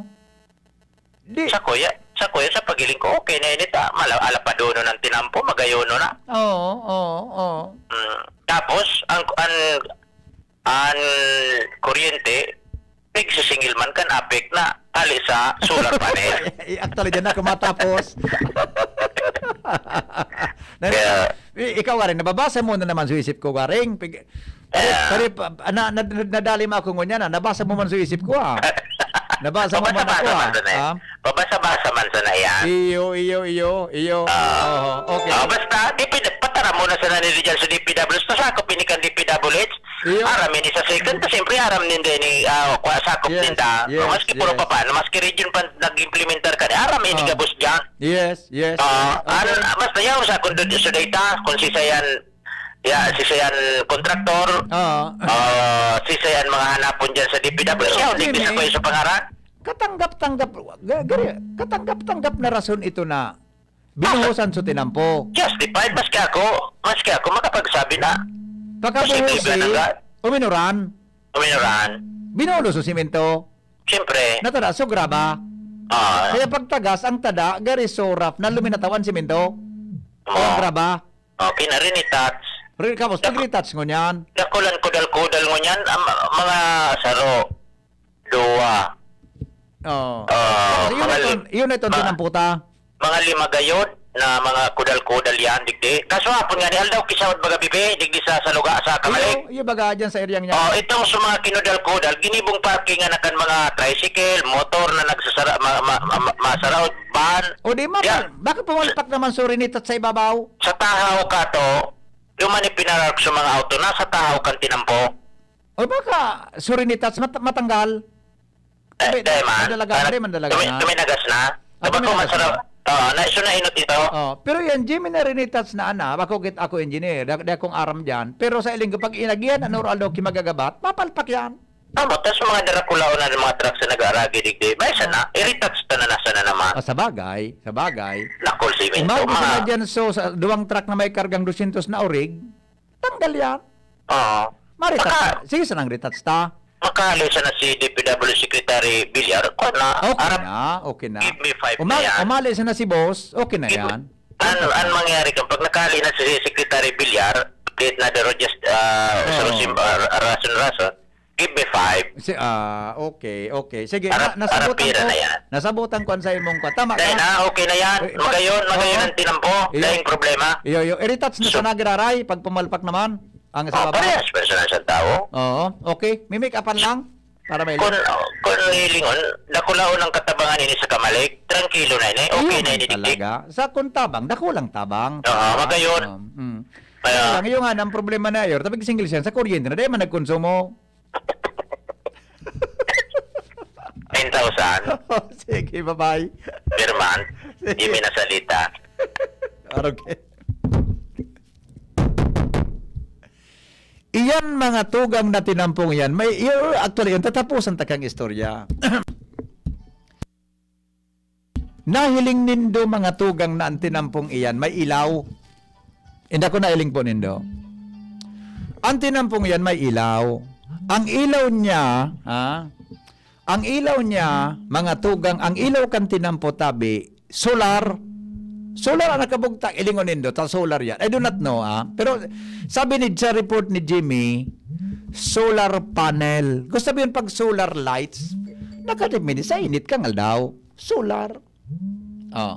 Di, Sa kuya, sa kuya, sa pagiling ko, okay na ini ta. Mala-, alapadonon ang tinampo, magayono na. Oo, oo, oo. Mm. Tapos, ang, ang, ang kuryente, nagsisingil man kan APEC na, hali sa solar panel. Eh, actually, dyan ako matapos. Na, Kaya i-, ikaw, Waring, nababasa mo na naman sa isip ko, Waring. Pig-, pare, Yeah. pare, pa, na, na, na, nadali mo ako ngunyan, ah. Nabasa mo man sa isip ko, ah. Nabasa mo man Pabasa-basa ako, man ah. sana eh. Ah? Pabasa-basa man sana yan. Iyo, iyo, iyo, iyo. Ah. Oo, okay. Ah, basta, D P, patara mo na sana ni Rizal sa D P W H. Pasakop ini kan D P W H. Iyo. Aram ini sa second, ta siyempre aram ninda ini, ah, kwa, sakop Yes, ninda. yes, Maski puro yes. pa paano, maski region pa nag-implementar ka, aram ini Ah. gabos dyan. Yes, yes, Ah, yes. ano, Okay. basta yaon sa kung dun sa data, kung sisa yan, ya, sisa yan kontraktor, Ah. ah, sisa yan mga hanapon dyan sa D P W H, Pero, yaon, di Jimmy, bisa ko sa pangaran. katanggap-tanggap, ga-, gari-, katanggap-tanggap na rason ito na binuhusan sa tinampo. Justified, maski ako, maski ako makapagsabi na. Pagkabuhusi, Posible ba na nga? uminuran. Uminuran. Binulo sa simento. Siyempre. Natada, so graba. Ah. Kaya pagtagas, ang tada, gari so rough na luminataw ang simento. O ang Oo. graba. Okay na rin i-touch. Rin, kapos, Dak- pag-retouch ngunyan. Dakulan kudal-kudal ngunyan, ang mga saro. Duwa. Oo. Ah, So, yun mga ito, li-, yun ito, mga tinamputa. Mga lima gayod na mga kudal-kudal yan, digdi. Kaso hapon nga ni, aldaw kisawad baga bibi, digdi sa, sa luga, sa Kamalig. Iyo, iyo baga dyan sa area niya. Oh, itong sa mga kinudal-kudal, ginibong parking na kan mga tricycle, motor na nagsasara-, ma-, ma-, ma-, ma-, masaraod, van. O di, ma-, Yeah. bakit pumalpak naman sa Orinitat sa ibabaw? Sa tahaw ka to, duman ipinark sa mga auto na sa tahaw kan tinampo. O baka, Orinitat, mat-, matanggal? Eh, Tabi, dai man. Madalaga, Parang dai man dalaga tumi-, na. tuminagas na. Ah, Tabako tuminagas masarap. na. Oo, na, so nainot ito. Oh, pero yan, Jimmy, na rin i-touch na, ana. Ako, git-, ako engineer. Di, di akong aram dyan. Pero sa iling ko, pag inagihan, ano, aldaw kimagagabat, mapalpak yan. Amo, tas mga darakulaon na ng mga truck sa nag-aaragi, digdi. May sana, i-retouch ta na nasa na naman. Ah, sa bagay, sa bagay. Nakol, simento, Imagine mga na dyan, so, sa duwang truck na may kargang dosyentos na orig, tanggal yan. Oo. Mari Baka ta-, sige, sanang retouch ta. Makali sana si D P W Secretary Villar, kwan na, Okay arap, na, okay na. give me five na Umali, yan. umali sana si boss, okay na Give me yan. Ano, ano mangyari kung pag nakali na si Secretary Villar, update na the Rogers, ah, Oo. Rosim-, ah, Ra-, Rason Rason, give me five. Si, ah, okay, okay. Sige, Arap-, na-, nasabutan arapira ko. na yan. Nasabutan ko ang sa imong kwa. Tama Dahil ka. na, okay na yan. Eh, Magayon, magayon oo. ang tinampo. Iyo. Dahil problema. Iyo, iyo. I-retouch na So sana, giraray, pag pumalpak naman. Ang sa Oh, baba. parehas, personal sa tao. Oo. Okay. Mimik apan lang. Para may Kung, kung hilingon, dakulaon ang katabangan ini sa Kamalig, trangkilo na ini, okay Ayun na ini, dikdik. talaga. Sa kung tabang, dakulang tabang. Oo, magayon. Um, mm. Kaya Kaya lang, yung nga, ang problema na yun, tabi single siya, sa kuryente na, dahil man nagkonsumo. Ten thousand. Oh, sige, bye-bye. Per month. Sige. Jimmy Nasalita. Okay. Iyan mga tugang na tinampong yan. May, y-, actually, yung tatapusan ta kang istorya. Nahiling nindo mga tugang na ang tinampong iyan may ilaw. Inda ko nahiling po nindo. Ang tinampong iyan may ilaw. Ang ilaw niya, ha? Ang ilaw niya, mga tugang, ang ilaw kan tinampo tabi, solar. Solar ang nakabugtak, ilingon nindo, ta solar yan. I do not know, ah. Pero sabi ni, sa report ni Jimmy, solar panel. Gusto sabihin pag solar lights, nakadepende sa init kang aldaw. Solar. Oh.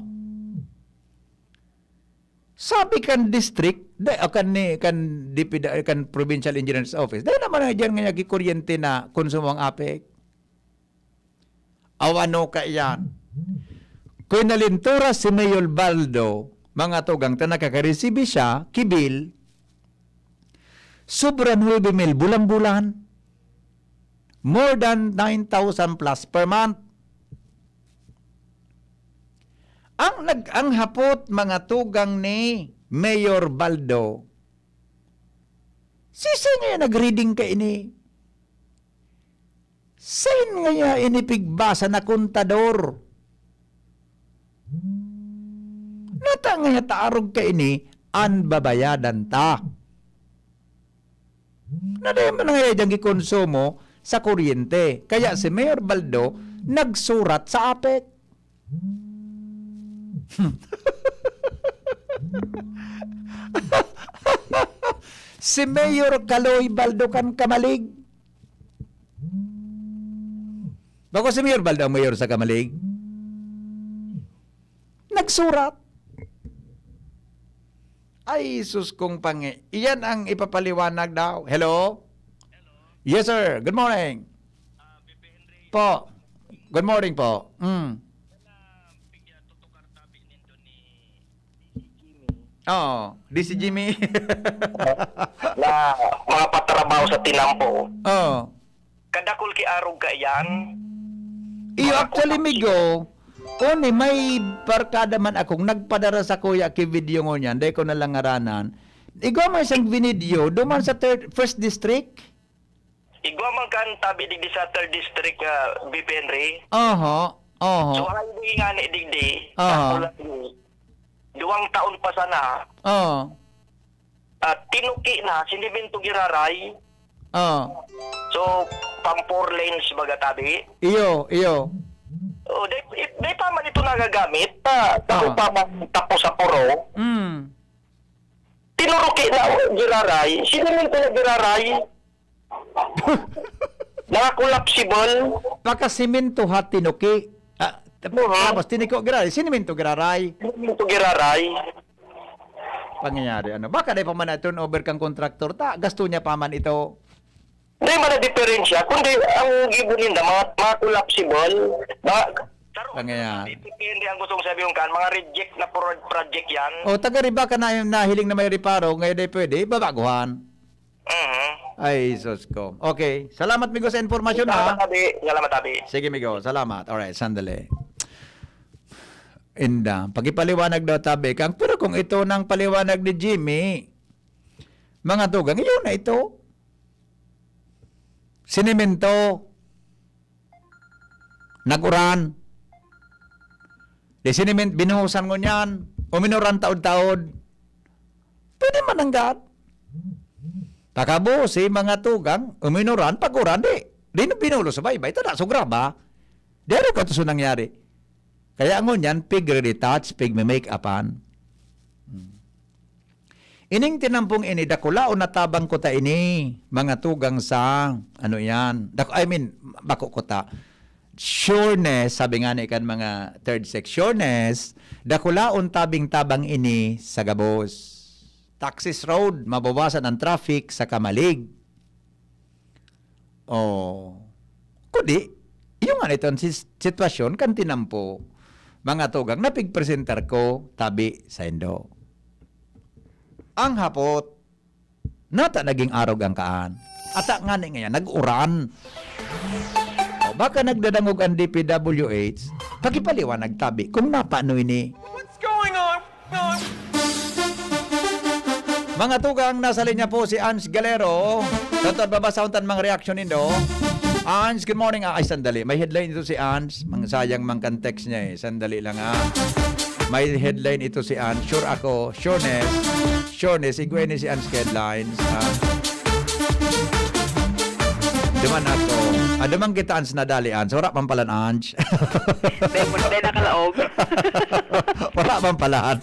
Sabi kan district, da, o kan ni, kan D P W, kan Provincial Engineer's Office, dahil naman na dyan nga nagkikuryente na konsumo ang APEC. Aw ano kaiyan? Kung nalintura si Mayor Baldo, mga tugang ta nakakaresibi siya, kibil, sobra nuebe mil bulan-bulan. More than nine thousand plus per month. Ang nag-, ang hapot, mga tugang ni Mayor Baldo, sisay nga nag-reading ka ini? Sain ngaya ini pigbasa na kontador? Nata ngaya ta arog kaini an babayadan ta. Na dai man nga diyang gikonsumo sa kuryente. Kaya si Mayor Baldo nagsurat sa APEC. Si Mayor Kaloy Baldo kan Kamalig. Bako si Mayor Baldo ang mayor sa Kamalig? Nagsurat. Ay, sus kong pangi-, iyan ang ipapaliwanag daw. Hello? Yes, sir. Good morning. Po. Good morning po. Mm. Oo. Di si Jimmy. Na mga patrabaho sa tinampo. Oo. Kadakul ki arog kaiyan. Iyo, actually, migo, oni, may barkada man akong nagpadara sa kuya ki video ngunyan, dai ko na lang ngaranan. Igwa man siyang binidyo, duman sa third, first district. Igwa man kan tabi digdi sa third district nga B P N Ri. Oho, oho. So, ang idea ngani digdi, Aha. Dakul, duwang taon pa sana, Oo. At tinuki na, siniminto giraray. Ah. So, pang four lanes baga tabi. Iyo, iyo. Oh, di, di pa man ito nagagamit. Pa, Ah. Tapos pa man, tapos sa puro. Mm. Tinuruki na, oh, giraray. Siniminto na giraray. Mga collapsible. Pagkasimento ha, tinuki. Ah, tap-, Mhm. Tapos tiniko giraray, siniminto giraray. Siniminto giraray. Pangyayari, ano? Baka dai pa man na turnover kang kontraktor ta, gasto niya pa man ito. Di man na diferensya, kundi ang gibo ninda, mga, mga collapsible, mga Pangyayari. Depende ang gustong sabihin kan, mga reject na pro-, project yan. O, taga riba ka na yung nahiling na may reparo, ngayon ay pwede, babaguhan. Mhm. Ay, sus ko. Okay. Salamat, migo, sa impormasyon, Salamat, ha? Abi. Salamat, Abi. Sige, migo. Salamat. Alright, sandali. Inda, pagipaliwanag daw, tabi kang, pero kung ito nang paliwanag ni Jimmy, mga tugang, yun na ito. Sinemento. Nag-uran. Di sinimen-, binuhusan ngunyan. Uminuran taod-taod. Pwede man nanggad. Pakabusi, mga tugang, uminuran, pag-uran, di. Di na binulos sa baybay. Ito na, sobra ba? Di ano ka to so nangyari? Kaya ngunyan, pig-retouch, pig-make-upan. Hmm. Ining tinampong ini, dakulaon na tabang kuta ini, mga tugang sa, ano yan, dak-, I mean, bako kuta, sureness, sabi nga ni kan mga third sex, sureness, dakulaon tabing tabang ini sa gabos. Taxis Road, mabawasan ang traffic sa Kamalig. Oh. Kundi, iyo nga nito ang sis-, sitwasyon kan tinampo, mga tugang, na pigpresentar ko tabi saindo. Ang hapot, nata naging arog ang kaan. Ata ngani ngayan, nag-uran. O, baka nagdadangog ang D P W H, pakipaliwanag tabi kung napano ini. What's going on? Mga tugang, nasa linya po si Ange Galero. Totoo, babasahon tan mga reaksyon nindo. Ange, good morning. Ah, ay, sandali. May headline ito si Ange. Mang sayang mang kan text niya eh. Sandali lang, ah. May headline ito si Ange. Sure ako. Sureness. Sureness. Igwa ni si Ange headlines, ah. Duman ako. Ah, duman kita, Ange, nadali, Ange. Wala pang palan, Ange. Dahil mo, dahil nakalaog. Wala pang palan.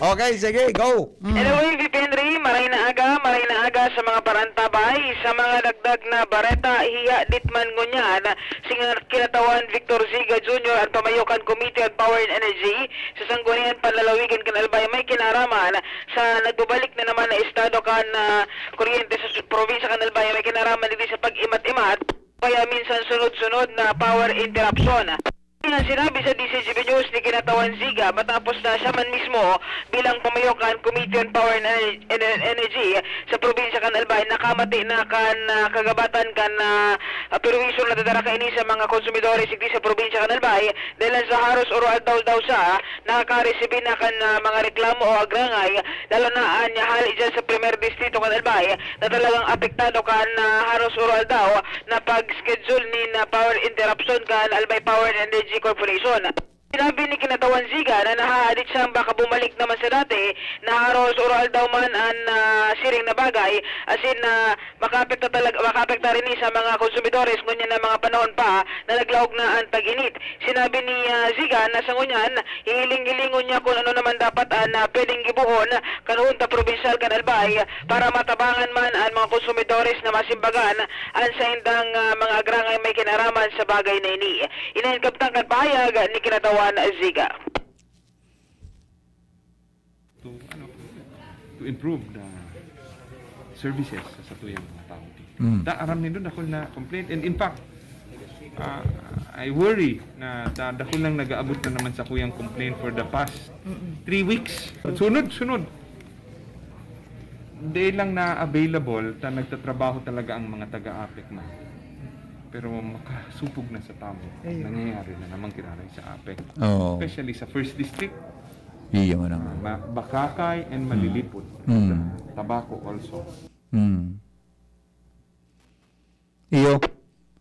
Okay, sige, go. Mm. Hello, V P Henry. Maray na aga, maray na aga sa mga parantabay. Sa mga dagdag na bareta, hiya dit man ngunyan, si nga kinatawan Victor Ziga Junior, ang pamayo kan Committee on Power and Energy sa Sangguniang Panlalawigan kan Albay, may kinaraman sa nagbabalik na naman na estado kan, ah, kuryente sa su-, probinsya kan Albay, may kinaraman digdi sa pag-imat-imat, kaya minsan sunod-sunod na power interruption. Yan sinabi sa D Z G B News ni Kinatawan Ziga matapos na siya man mismo bilang pamayo kan Committee on Power and Ener-, Ener-, Energy sa probinsya kan Albay nakamati na kan, ah, kagabatan kan, ah, perwisyo na dadara kaini sa mga konsumidores digdi sa probinsya kan Albay dahil sa haros oro-aldaw daw sa nakakaresibi na kan, ah, mga reklamo o agrangay, lalo na an hali dyan sa Primer Distrito kan Albay na talagang apektado kan, ah, haros oro-aldaw na pag-schedule nin, ah, power interruption kan Albay Power and Energy Corporation. Sinabi ni Kinatawan Ziga na nahahadit siyang baka bumalik naman sa dati na haros oral daw man an, ah, siring na bagay, asin na makaapekto talag-, makaapekta rin sa mga konsumidores ngunyan na mga panahon pa na naglaog na an tag-init. Sinabi ni, ah, Ziga na sa ngunyan, hihiling-hilingon niya kung ano naman dapat an, ah, pwedeng gibohon kan Hunta Probinsyal kan Albay para matabangan man an mga konsumidores na masimbagan an saindang, ah, mga agrangay may kinaraman sa bagay na ini. Ini an kabtang kan pahayag ni Kinatawan Ziga. To, ano, to improve the services sa satuyang mga tawo. Mm. Ta, aram nindo, dakul na complaint. And in fact, ah, I worry na ta, dakul nang nag-aabot na naman sa kuyang complaint for the past three weeks. Sunod, sunod. Dahil lang na available, ta nagtatrabaho talaga ang mga taga-APEC na. Pero makasupog na sa tamo. Ayun. Nangyayari na naman kiraray sa APEC. Oo. Especially sa first district. Iyo man ang Ma-, Bakakay and Mm. Malilipot. Mm. Tabaco also. Mm. Iyo.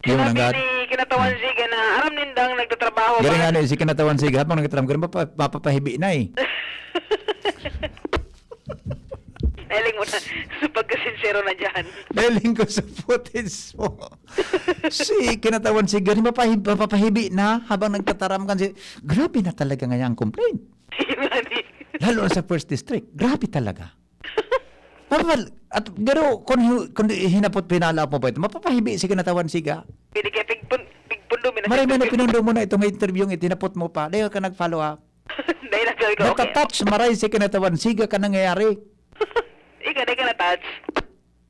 Iyo man ang Sinabi gat- ni Kinatawan Ziga na aram nindang nagtatrabaho Galing ba? Nga ni si Kinatawan Ziga, habang nagtatrabaho, galing mapa-, mapapahibi na eh. Nahiling mo na sa pagkasinsero na dyan. Nahiling ko sa footage mo. Si Kinatawan Ziga, galing mapahi-, mapapahibi na habang nagtataram kan si, grabe na talaga ngayon ang complaint. Yun nga ni. Lalo na sa first district. Grabe talaga. Mapapal-, at, pero kung hi-, kung di-, hinapot, pinalaop mo pa ito, mapapahibi si Kinatawan Ziga. Pwede kaya pigpun-, pigpundo, minasakit Maray man na pigpun-, pinundo mo na itong interview, itinapot mo pa. Dahil ka nag-follow up. Dahil nagsabi ko, okay. Natatouch, maray si Kinatawan Ziga ka nangyayari. Ikaw, di ka na-touch?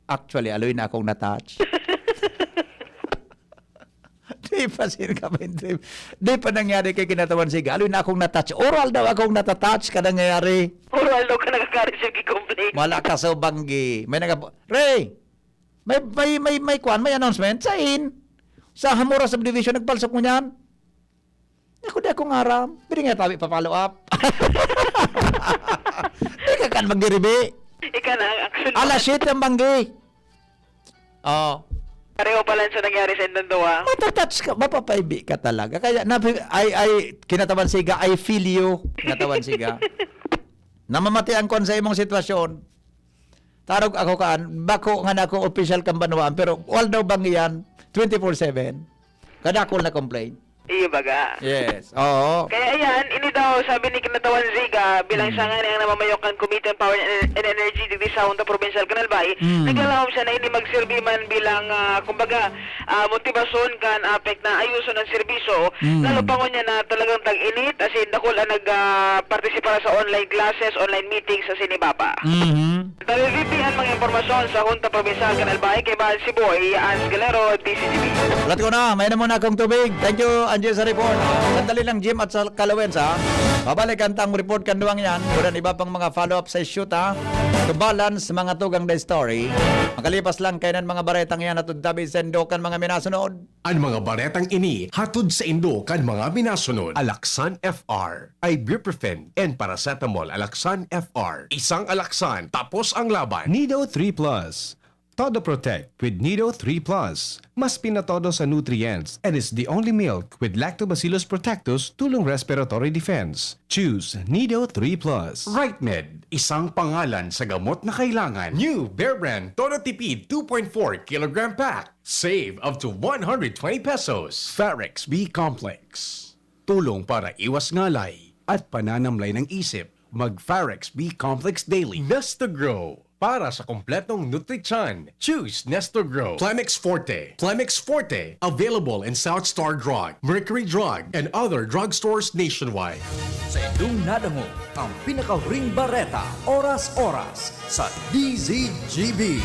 Actually, aloy na akong na-touch. Di pa sir ka ma-interview. Di pa nangyari kay Kinatawan Ziga. Aloy na akong na-touch. Oral daw akong natatouch ka nangyayari. Oral daw ka nakaka-receive ki complaint. Wala ka sa banggi. May nag-, Ray! May, may, may, may kwan, may announcement. Sain? Sa Hamora Subdivision, nagpalsok mo niyan? Ako di akong aram. Pwede nga tabi pa-follow up. Di ka kan magdiribi. Ika na ang action. Alas siyete ang banggi. Oh. Pareho pala sa nangyari sa indang duwa. Matatouch ka, mapapaibi ka talaga. Kaya, na, ay, ay, Kinatawan Ziga, I feel you. Kinatawan Ziga. Namamati ang kwan sa imong sitwasyon. Tarog ako kaan, bako nga na ako opisyal kan banwaan, pero although banggi yan, twenty-four seven, kadakol na complaint. Iyo baga. Yes, oo. Kaya ayan, ini daw, sabi ni Kinatawan Ziga, bilang Hmm. siya nga ang namamayok kan Committee on Power and, and Energy digdi sa Junta Provincial kan Albay, Hmm. naglalahom siya na ini magserbi man bilang, ah, kumbaga, ah, motibasyon kan APEC na ayuson ang serbisyo, Hmm. lalo pa ngunyan na talagang tag-init, as in, dakul ang nag, ah, partisipar sa online classes, online meetings sa Sinibaba. Mhm. Tabi-V P an mga impormasyon sa Junta Provincial kan Albay, kaibahan si Boy Ans Galero, D Z G B. Ulat ko na, may na muna akong tubig. Thank you, Angie, sa report. Sandali lang, Jim, at sa Kalawens, ha? Babalik ang tang report kan duwang yan. Walang iba pang mga follow-up sa shoot, ha? To balance mga tugang the story. Makalipas lang kainan mga baretang yan at tabi sa Indokan mga minasunod. An mga baretang ini hatod saindo kan mga minasunod. Alaxan F R, ibuprofen, and paracetamol. Alaxan F R. Isang Alaxan, tapos ang laban. Nido three plus. Todo Protect with Nido three plus. Mas pinatodo sa nutrients and is the only milk with Lactobacillus protectus tulong respiratory defense. Choose Nido three plus. Rightmed, isang pangalan sa gamot na kailangan. New Bear Brand Todo Tipid two point four kilogram pack. Save up to one hundred twenty pesos. Farex B Complex. Tulong para iwas ngalay at pananamlay ng isip. Mag Farex B Complex Daily. Nesto Grow. Para sa kompletong nutrisyon, choose Nesto Grow. Plemex Forte. Plemex Forte. Available in South Star Drug, Mercury Drug, and other drugstores nationwide. Sa indong nadangog ang pinakahuring bareta, oras-oras, sa D Z G B.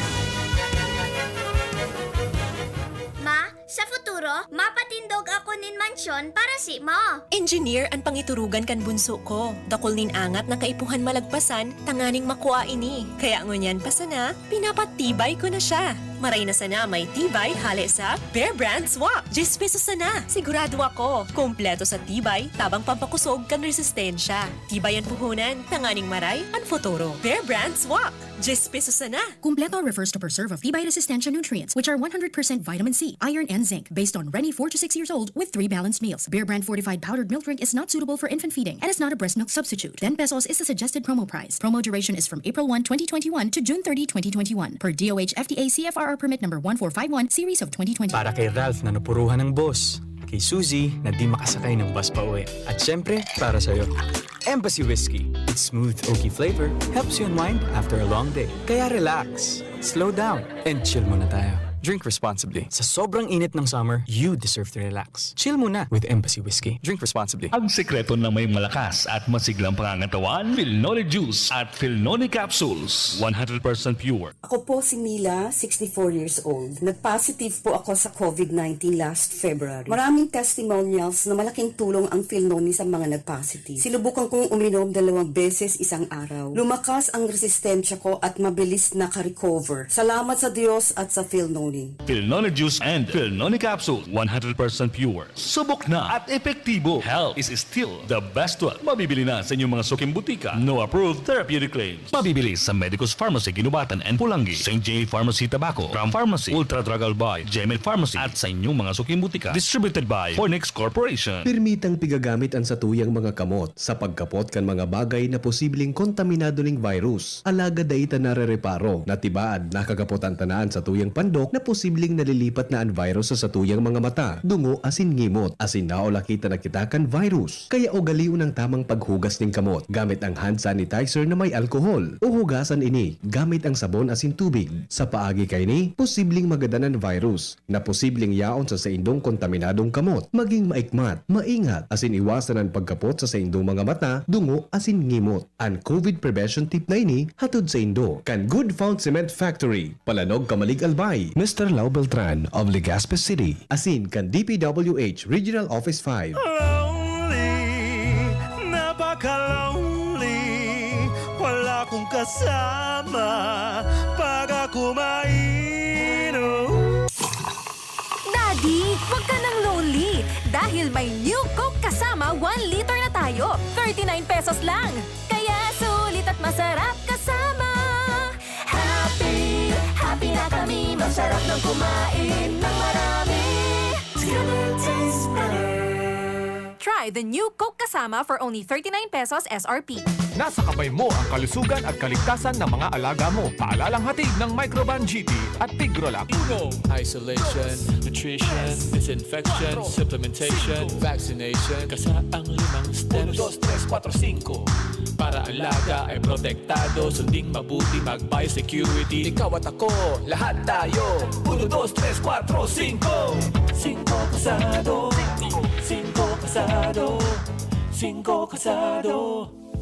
Ma, sa futuro, mapatindog ako nin mansyon para simo. Engineer an pangiturugan kan bunso ko. Dakul nin angat na kaipuhan malagpasan tanganing makua ini. Kaya ngunyan pa sana, pinapatibay ko na siya. Maray na sana may tibay hale sa Bear Brand Swak. Diyes pesos sana. Sigurado ako, kompleto sa tibay, tabang pampakusog kan resistensya. Tibay an puhunan, tanganing maray an futuro. Bear Brand Swak. Diyes pesos sana. Kumpleto refers to preserve of tibay resistensya nutrients, which are one hundred percent vitamin C, iron, and zinc, based on Reni four to six years old with three balanced meals. Bear Brand fortified powdered milk drink is not suitable for infant feeding and is not a breast milk substitute. Ten pesos is the suggested promo price. Promo duration is from April one, twenty twenty-one to June thirty, twenty twenty-one, per D O H F D A C F R R permit number one four five one, series of twenty twenty. Para kay Ralph na napuruhan ng boss, kay Suzy na di makasakay ng bus pa uwi, at syempre, para sa'yo. Embassy Whiskey. Its smooth, oaky flavor helps you unwind after a long day. Kaya relax, slow down, and chill muna tayo. Drink responsibly. Sa sobrang init ng summer, you deserve to relax. Chill muna with Embassy Whiskey. Drink responsibly. Ang sekreto ng may malakas at masiglang pangangatawan, Filnoni Juice at Filnoni Capsules. One hundred percent pure. Ako po si Mila, sixty-four years old. Nag-positive po ako sa covid nineteen last February. Maraming testimonials na malaking tulong ang Filnoni sa mga nag-positive. Sinubukan kong uminom dalawang beses isang araw. Lumakas ang resistensya ko at mabilis naka-recover. Salamat sa Diyos at sa Filnoni. Filnoni Juice and Filnoni Capsule, one hundred percent pure. Subok na at epektibo. Health is still the best wealth. Mabibili na sa inyong mga suking butika. No approved therapeutic claims. Mabibili sa Medicus Pharmacy, Guinobatan and Pulangi, Saint J Pharmacy, Tabaco, Ram Pharmacy, Ultra Drug Albay, Gemed Pharmacy, at sa inyong mga suking butika. Distributed by Fornix Corporation. Pirmitang pigagamit an satuyang mga kamot sa pagkapot kan mga bagay na posibleng kontaminado ning virus. Alagad dai ta narereparo na tibaad nakakapot an tanan satuyang pandok na posibleng nalilipat na an virus sa satuyang mga mata, dungo asin ngimot, asin naulaki ta na kita kan virus. Kaya ugalion ang tamang paghugas nin kamot gamit ang hand sanitizer na may alkohol, o hugasan ini gamit ang sabon asin tubig. Sa paagi kaini, posibleng magadan an virus na posibleng yaon sa saindong kontaminadong kamot. Maging maikmat, maingat, asin iwasan an pagkapot sa saindong mga mata, dungo, asin ngimot. An covid prevention tip na ini hatod saindo kan Good Found Cement Factory, Palanog, Camalig, Albay, Mister Lau Beltran of Legazpi City, asin kan D P W H Regional Office five. Lonely, napaka-lonely, wala kong kasama pag ako mainom. Daddy, wag ka nang lonely dahil may New Coke Kasama one liter na tayo. Thirty-nine pesos lang. Kaya sulit at masarap kasama. Happy, happy na kami. Masarap ng kumain ng marami. Together tastes better. Try the New Coke Kasama for only thirty-nine pesos S R P. Nasa kamay mo ang kalusugan at kaligtasan ng mga alaga mo. Paalalang hatid ng Microban G T at Tigrolac. Uno. Isolation, nutrition, disinfection, supplementation, vaccination. Kasa ang limang steps. Uno, dos, tres, kuwatro, singko. Para alaga ay protektado, sunding mabuti, mag-biosecurity. Ikaw at ako, lahat tayo. Uno, dos, tres, kuwatro, singko. Singko kasado. Singko kasado. Singko kasado.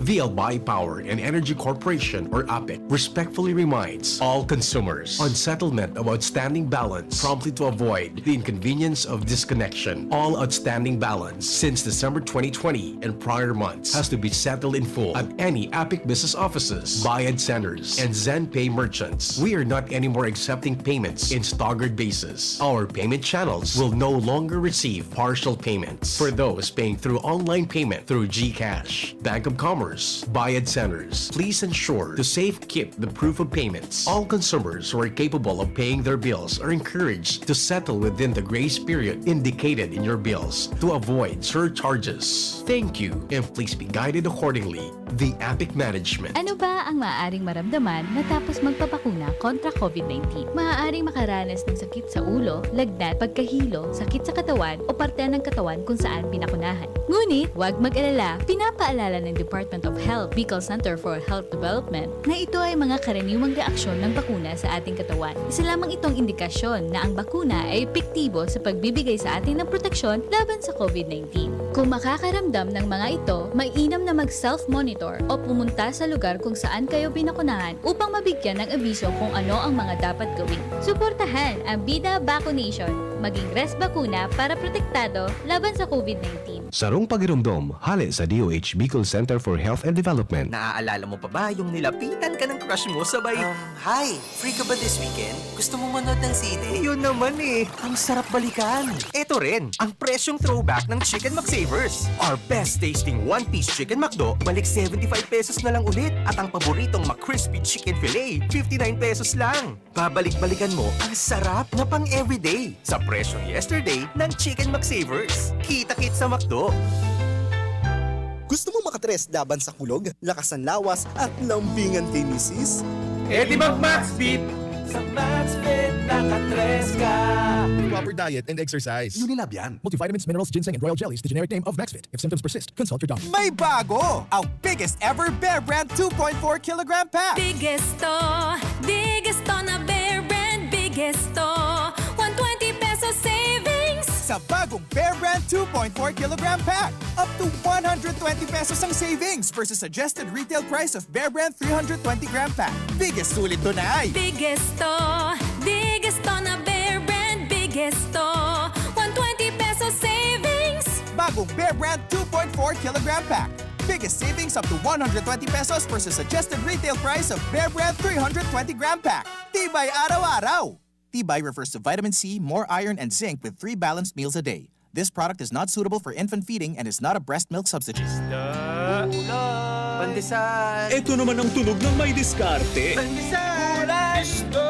The Albay Power and Energy Corporation, or APEC, respectfully reminds all consumers on settlement of outstanding balance promptly to avoid the inconvenience of disconnection. All outstanding balance since December twenty twenty and prior months has to be settled in full at any APEC business offices, Bayad Centers, and ZenPay merchants. We are not anymore accepting payments in staggered basis. Our payment channels will no longer receive partial payments for those paying through online payment through GCash, Bank of Commerce, Bayad Centers. Please ensure to safekeep the proof of payments. All consumers who are capable of paying their bills are encouraged to settle within the grace period indicated in your bills to avoid surcharges. Thank you, and please be guided accordingly. The APEC Management. Ano ba ang maaaring maramdaman matapos magpabakuna kontra covid nineteen? Maaaring makaranas ng sakit sa ulo, lagnat, pagkahilo, sakit sa katawan o parte ng katawan kung saan binakunahan. Ngunit, huwag mag-alala, pinapaalala ng Department of Health, Bicol Center for Health Development, na ito ay mga karaniwang reaksyon ng bakuna sa ating katawan. Isa lamang itong indikasyon na ang bakuna ay epektibo sa pagbibigay sa atin ng proteksyon laban sa covid nineteen. Kung makakaramdam ng mga ito, mainam na mag-self-monitor o pumunta sa lugar kung saan kayo binakunahan upang mabigyan ng abiso kung ano ang mga dapat gawin. Suportahan ang Bida Vaccination. Maging Res Bakuna para protektado laban sa COVID nineteen. Sarong pagiromdom, hale sa D O H Bicol Center for Health and Development. Naaalala mo pa ba yung nilapitan ka ng crush mo sabay, um, Hi! Free ka ba this weekend? Gusto mong manood ng sine? Yun naman eh! Ang sarap balikan! Eto rin, ang presyong throwback ng Chicken McSavers. Our best tasting one-piece Chicken McDo, balik seventy-five pesos na lang ulit. At ang paboritong McCrispy Chicken Fillet, fifty-nine pesos lang. Babalik-balikan mo ang sarap na pang-everyday sa presyong yesterday ng Chicken McSavers. Kita-kit sa McDo! Gusto mo makatres laban sa kulog, lakas ng lawas at lambingan kay misis? Eh di mag Maxfit! Sa Maxfit, nakatres ka! Proper diet and exercise. Unilab yan. Multivitamins, minerals, ginseng, and royal jellies, the generic name of Maxfit. If symptoms persist, consult your doctor. May bago! Ang biggest ever Bear Brand two point four kilogram pack! Biggest to, biggest to na Bear Brand, biggest to. One twenty pesos savings! Sa bagong Bear Brand two point four kilogram pack, up to one hundred twenty pesos ang savings versus suggested retail price of Bear Brand three hundred twenty gram pack. Biggest sulit to na ay! Biggest to, biggest to na Bear Brand, biggest to. One twenty pesos savings! Bagong Bear Brand two point four kilogram pack. Biggest savings up to one hundred twenty pesos versus suggested retail price of Bear Brand three hundred twenty gram pack. Tibay araw-araw! Tibay refers to vitamin C, more iron, and zinc with three balanced meals a day. This product is not suitable for infant feeding and is not a breast milk substitute. Pandesal! Ito naman ang tunog ng may diskarte. Pandesal! Isto!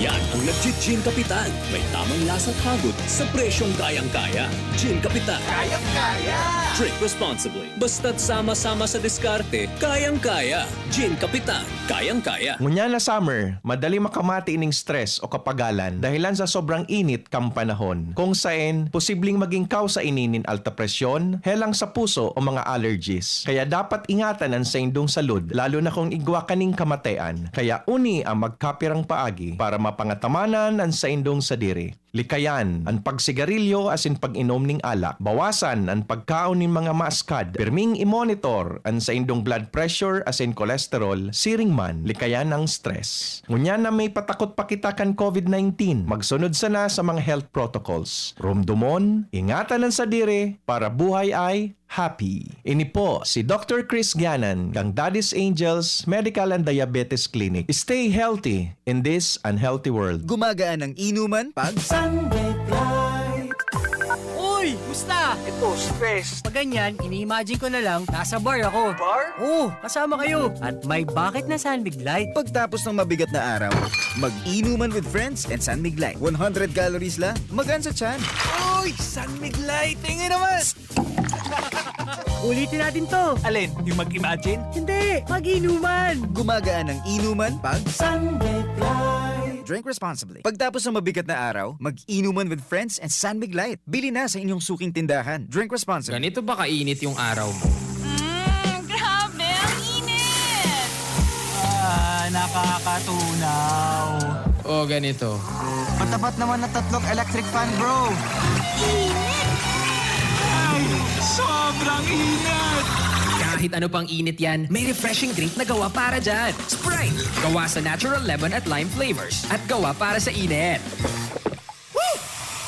Yan ang nagji-Gin Kapitan. May tamang lasa at hagod sa presyong kayang-kaya. Gin Kapitan. Kayang-kaya! Drink responsibly. Basta't sama-sama sa diskarte, kayang-kaya. Gin Kapitan. Kayang-kaya. Ngunyan na summer, madali makamati ining stress o kapagalan dahilan sa sobrang init kan panahon, kung saen posibleng maging kausa ini nin alta presyon, helang sa puso o mga allergies. Kaya dapat ingatan an saindong salud, lalo na kung igwa kaning kamatean. Kaya uni an magkapirang paagi para mapangatamanan an saindong sadiri. Likayan an pagsigarilyo asin pag-inom nin alak. Bawasan an pagkaon nin mga maaskad. Pirming i-monitor an saindong blood pressure asin cholesterol siring man likayan an stress. Ngunyan na may patakot pa kita kan COVID nineteen, magsunod sana sa mga health protocols. Romdomon, ingatan an sadiri para buhay ay happy. Ini po si Doctor Chris Gianan kan Daddy's Angels Medical and Diabetes Clinic. Stay healthy in this unhealthy world. Gumagaan ang inuman pag Sunlight! Uy! Musta? Ito, stress. Pag ganyan, ini-imagine ko na lang, nasa bar ako. Bar? Oo, kasama kayo. At may bakit na San Mig Light. Pagtapos ng mabigat na araw, mag-inuman with friends and San Mig Light. One hundred calories lang, magaan sa tiyan. Uy! San Mig Light! Tingin naman! Ulitin natin to. Alin? Yung mag-imagine? Hindi, mag-inuman. Gumagaan ang inuman pag Sunlight! Drink responsibly. Pagtapos ng mabigat na araw, mag-inuman with friends and San Mig Light. Bili na sa inyong suking tindahan. Drink responsibly. Ganito ba kainit yung araw mo? Mm, grabe, ang init! Ah, nakakatunaw. O ganito. Matapat naman na tatlong electric fan, bro. Init! Ay, sobrang init! Kahit ano pang init yan, may refreshing drink na gawa para dyan. Sprite! Gawa sa natural lemon at lime flavors. At gawa para sa init. Woo!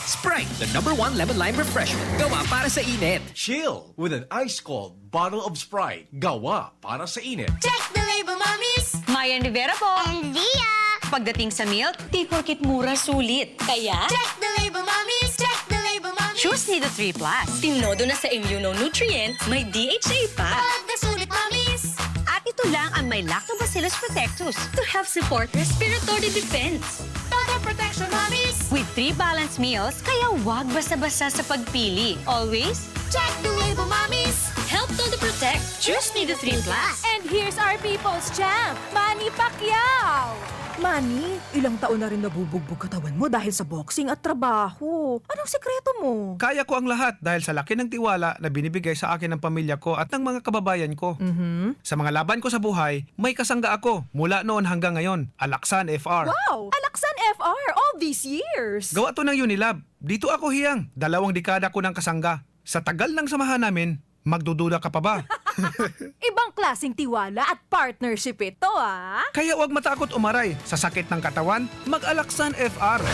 Sprite, the number one lemon lime refreshment. Gawa para sa init. Chill with an ice-cold bottle of Sprite. Gawa para sa init. Check the label, mommies! Mayan Rivera po. And Zia! Pagdating sa milk, di porkit mura, sulit. Kaya, check the label, mommies! Check the label, mommies! Choose Nido three plus. Tinodo na sa immunonutrient, may D H A pa. Pag nasulit, mommies! At ito lang ang may Lactobacillus protectus to help support respiratory defense. Total protection, mommies! With three balanced meals, kaya wag basta-basta sa pagpili. Always, check the label, mommies! Help Todo Protect. Choose Nido three plus. And here's our people's champ, Manny Pacquiao! Manny, ilang taon na rin nabubugbog katawan mo dahil sa boxing at trabaho. Anong sikreto mo? Kaya ko ang lahat dahil sa laki ng tiwala na binibigay sa akin ng pamilya ko at ng mga kababayan ko. Mhm. Sa mga laban ko sa buhay, may kasangga ako mula noon hanggang ngayon. Alaksan F R. Wow! Alaksan F R all these years! Gawa to ng Unilab. Dito ako hiyang dalawang dekada ko ng kasangga. Sa tagal ng samahan namin, magdududa ka pa ba? Ibang klaseng tiwala at partnership ito, ah! Kaya huwag matakot umaray sa sakit ng katawan, mag-Alaxan F R.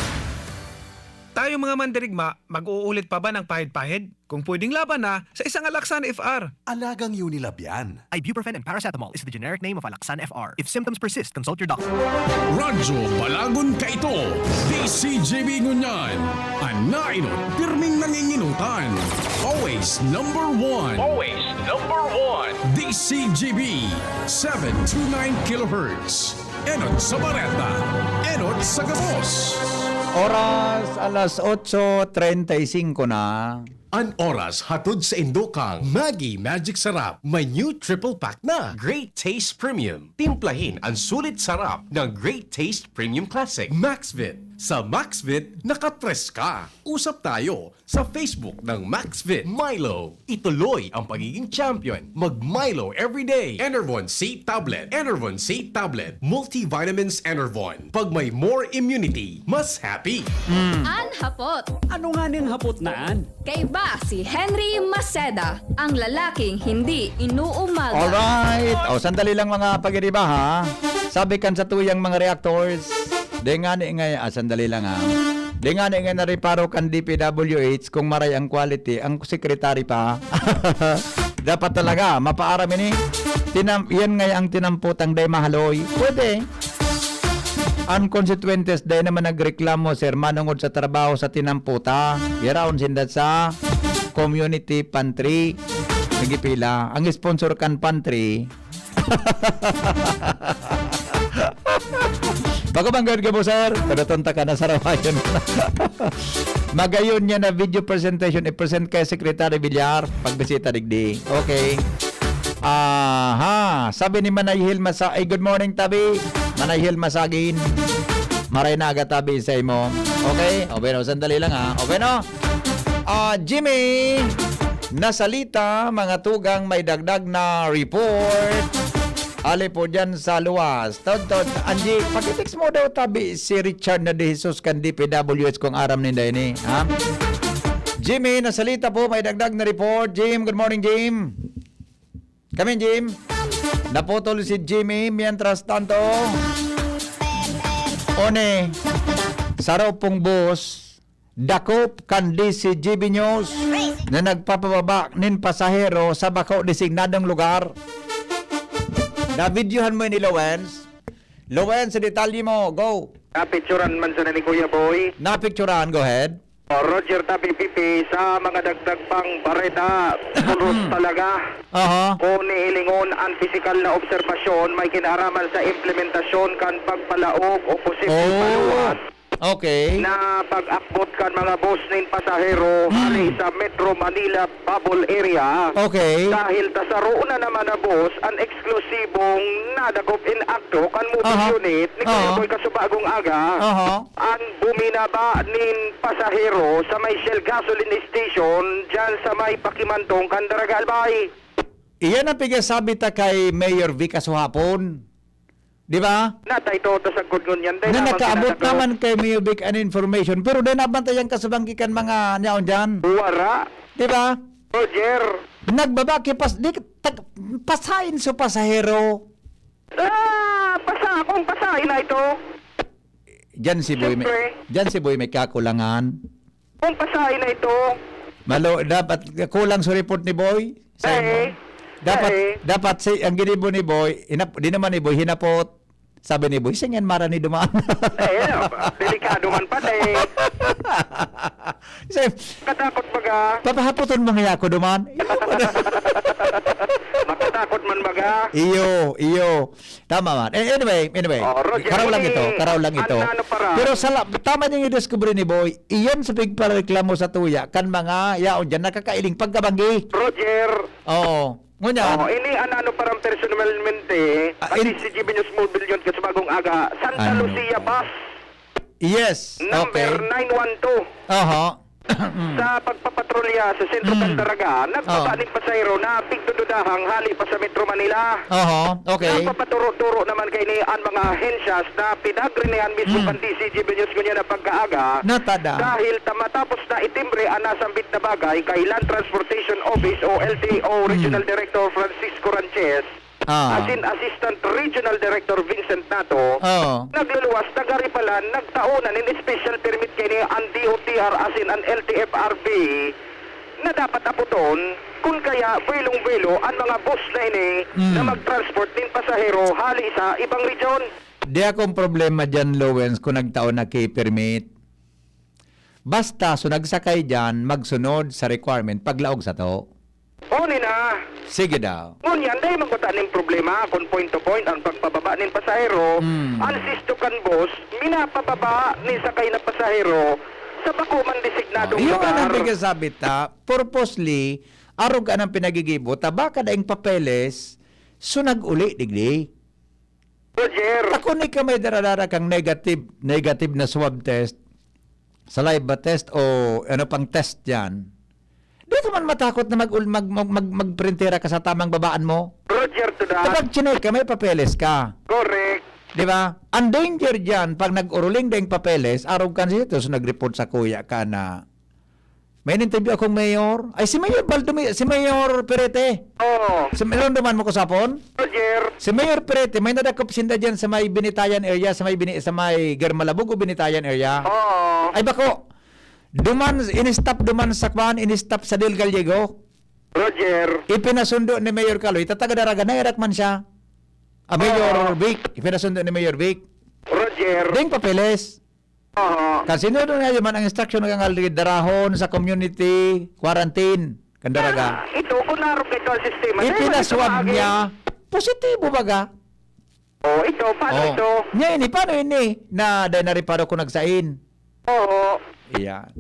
Tayong mga mandirigma, mag-uulit pa ba ng pahid-pahid? Kung pwedeng laban na sa isang Alaxan F R. Alagang Unilab yan. Ibuprofen and paracetamol is the generic name of Alaxan F R. If symptoms persist, consult your doctor. Radyo Balagon Kaito, D C G B Ngunyan, an nainot pirming nanginginutan. Always number one. Always number one. D C G B, seven two nine kilohertz. Enot sa bareta, enot sa gabos. Oras alas otso treinta y cinco na. An oras hatod sa indo kan Maggi Magic Sarap. May new triple pack na. Great Taste Premium. Timplahin ang sulit sarap ng Great Taste Premium Classic. Maxvit. Sa Maxvit, nakapreska. Usap tayo sa Facebook ng Maxvit. Milo. Ituloy ang pagiging champion. Mag Milo everyday. Enervon C Tablet. Enervon C Tablet. Multivitamins Enervon. Pag may more immunity, mas happy. An hapot. Ano nga ning hapot na an? Kaiba si Henry Maceda, ang lalaking hindi inuumaga. Alright. O, sandali lang, mga pagiriba, ha? Sabi kan sa tuyang mga reactors, di nga ni ngay, ah, sandali lang, ha? Di nga ni ngay nareparo kan D P W H kung maray ang quality, ang secretary pa. Dapat talaga, mapaaram ini. Tinam, yan ngay ang tinampotang day mahaloy. Pwede. Ang konsekwentes dai naman nagreklamo, sir, manongod sa trabaho sa tinamputa. Yaraon sinda sa community pantry. Nagipila. Ang sponsor kan pantry. Bako bang gawin ka mo, sir? Pero tonta ka na sa rawayan. Magayon niya na video presentation, i-present kay Secretary Villar. Pagbisita digdi. Okay. Aha, sabi ni Manay Hilma sa, ay, good morning, Tabi. Manay Hilma Sagin. Maray na aga, Tabi, sa imo. Okay? O, bueno, sandali lang, ha. O, bueno. Ah, Jimmy, nasalita, mga tugang may dagdag na report. Ali po dyan sa luwas. Tod, tod, Angie, pakitext mo daw, Tabi, si Richard na De Jesus kan D P W H kung aram ninda ini, ha? Jimmy, nasalita po, may dagdag na report. Jim, good morning, Jim. Kami, Jim. Naputol si Jimmy. Mientras tanto, one, saro pong bus, dakop kan D C G B News na nagpapababa nin pasahero sa bako designadong lugar. Nabidyohan mo ini, Lowens? Lowens, sa detalye mo. Go! Napicturan man sana ni Kuya Boy. Napicturan, go ahead. O, Roger Tabi Pipi, sa mga dagdag pang bareta, pulos talaga. Aha. Kung nihilingon ang pisikal na obserbasyon, may kinaaraman sa implementasyon kan pagpalaog o posibleng Oh. paluwat Okay. na pag-akbot kan mga bus nin pasahero hali sa Metro Manila Bubble Area. Okay. Dahil ta saro na naman na bus ang eksklusibong nadakop in akto kan mobile Aha. unit ni Kuya Aha. Boy kasubagong aga. Aha. Ang buminaba nin pasahero sa may Shell Gasoline Station dyan sa may pakimantong kan Daraga Albay. Iyan ang pigasabi ta kay Mayor Vic kasuhapon. Di ba? Natay to, to sagkod ngunyan. Dahil Na lamang nakaabot kinadakop. Naman kay Mayor Vic an information, pero dai nabantayan kasubang gikan mga niyaon dyan. Wara. Di ba? Roger. Nagbaba, kipas, di, tag, pasain sa pasahero. Ah, pasa, kung pasain na ito. Diyan si Boy may, Siyempre. Diyan si Boy may kakulangan. Kung pasain na ito. Malo, dapat kulang sa report ni Boy. Sa Eh, imo. Dapat, eh. Dapat si, ang ginibo ni Boy, inap, di naman ni Boy, hinapot. Sabi ni Boy, "Singan mara ni dumaan." Eh, delikado man pati. Kasi, Katakot baga. Papahapoton mo nga ako dumaan. Makatakot man baga. Iyo, iyo. Tama man. Eh, anyway, anyway. Oh, Roger, Karaw lang ini, ito, karaw lang ito. ano, ano para? Pero sa la- tama niyang i-discover ni Boy, iyan sa pigpareklamo sa tuya, kan mga yaon dyan, nakakailing pagkabanggi. Roger. Oo. Ngunyan, Oh, ini ang ano parang personalmente, Ah, at in- si Jimmy News Mobile yun kasi bagong aga, Santa Ano? Lucia Bus. Yes. Number Okay. nine one two. Aha. Mm. Sa pagpapatrolya sa sentro Mm. kan Daraga, nagbaba Oh. ning pasahero na pigdududahang hali pa sa Metro Manila. Oho, okay. Nagpapaturo-turo naman kaini an mga ahensyas na pinagrinihan mismo Mm. kan D C G B News ngunyan na pagkaaga. Natada. Dahil ta matapos na itimbre ang nasambit na bagay kay Land Transportation Office o L T O Mm. Regional Director Francisco Ranches, Ah. asin Assistant Regional Director Vincent Nato, Oo. nagluluwas na garipalan, nagtao na nin special permit kaini an D O T R asin an L T F R B na dapat aputon, kun kaya buwelong-buwelo an mga bus na ini Mm. na magtransport nin pasahero hali sa ibang region. Di akong problema diyan, Lowens, kung nagtao na ki permit. Basta so nagsakay diyan, magsunod sa requirement paglaog sato. Huli na. Sige daw. Ngunyan, dai magkuta nin problema kun point to point ang pagpababa nin pasahero, Hmm. an sisto kan bus, minapababa nin sakay na pasahero sa bako man designadong Oh, iyo nga lugar. Nang pigsasabi ta, purposely, arog ka ng pinagigibo, ta baka daing papeles, so nag-uli, digdi. Roger. Ako ni ka may daradara kang negative, negative na swab test, saliva test o ano pang test yan. Di ka man matakot na mag-, mag-, mag-, mag-, magprintera ka sa tamang babaan mo. Roger to that. Kapag chinek ka, may papeles ka. Correct. Di ba? Ang danger dyan, pag nag-uruling daing papeles, arog kan sitos, nag-report sa kuya ka na may in-interview akong mayor. Ay, si Mayor Baldomi-, si Mayor Perete. Oo. Si, naramdaman mo ko sapon? Roger. Si Mayor Perete, may nadakop sinda dyan sa may Binitayan area, sa may Bini-, sa may Germalabog o Binitayan area. Oo. Ay, bako. Duman, in-stop duman sa kwan, in-stop sa Del Gallego. Roger. Ipinasundo ni Mayor Kaloy, ta taga Daraga, nahirak man siya. Ah, Mayor Oo. Vic, ipinasundo ni Mayor Vic. Roger. Ding papeles. Oo. Kasi no, doon nga yun man ang instruction ng alagad darahon sa community quarantine, kan Daraga. Ah, ito, kung narok ito ang sistema, dahil Ipinaswab ito maagi. niya, positibo baga. Oh, ito, paano Oh. ito? Niya ini, paano ini? Na, dahil nariparo ko nagsain. Oo. Iyan.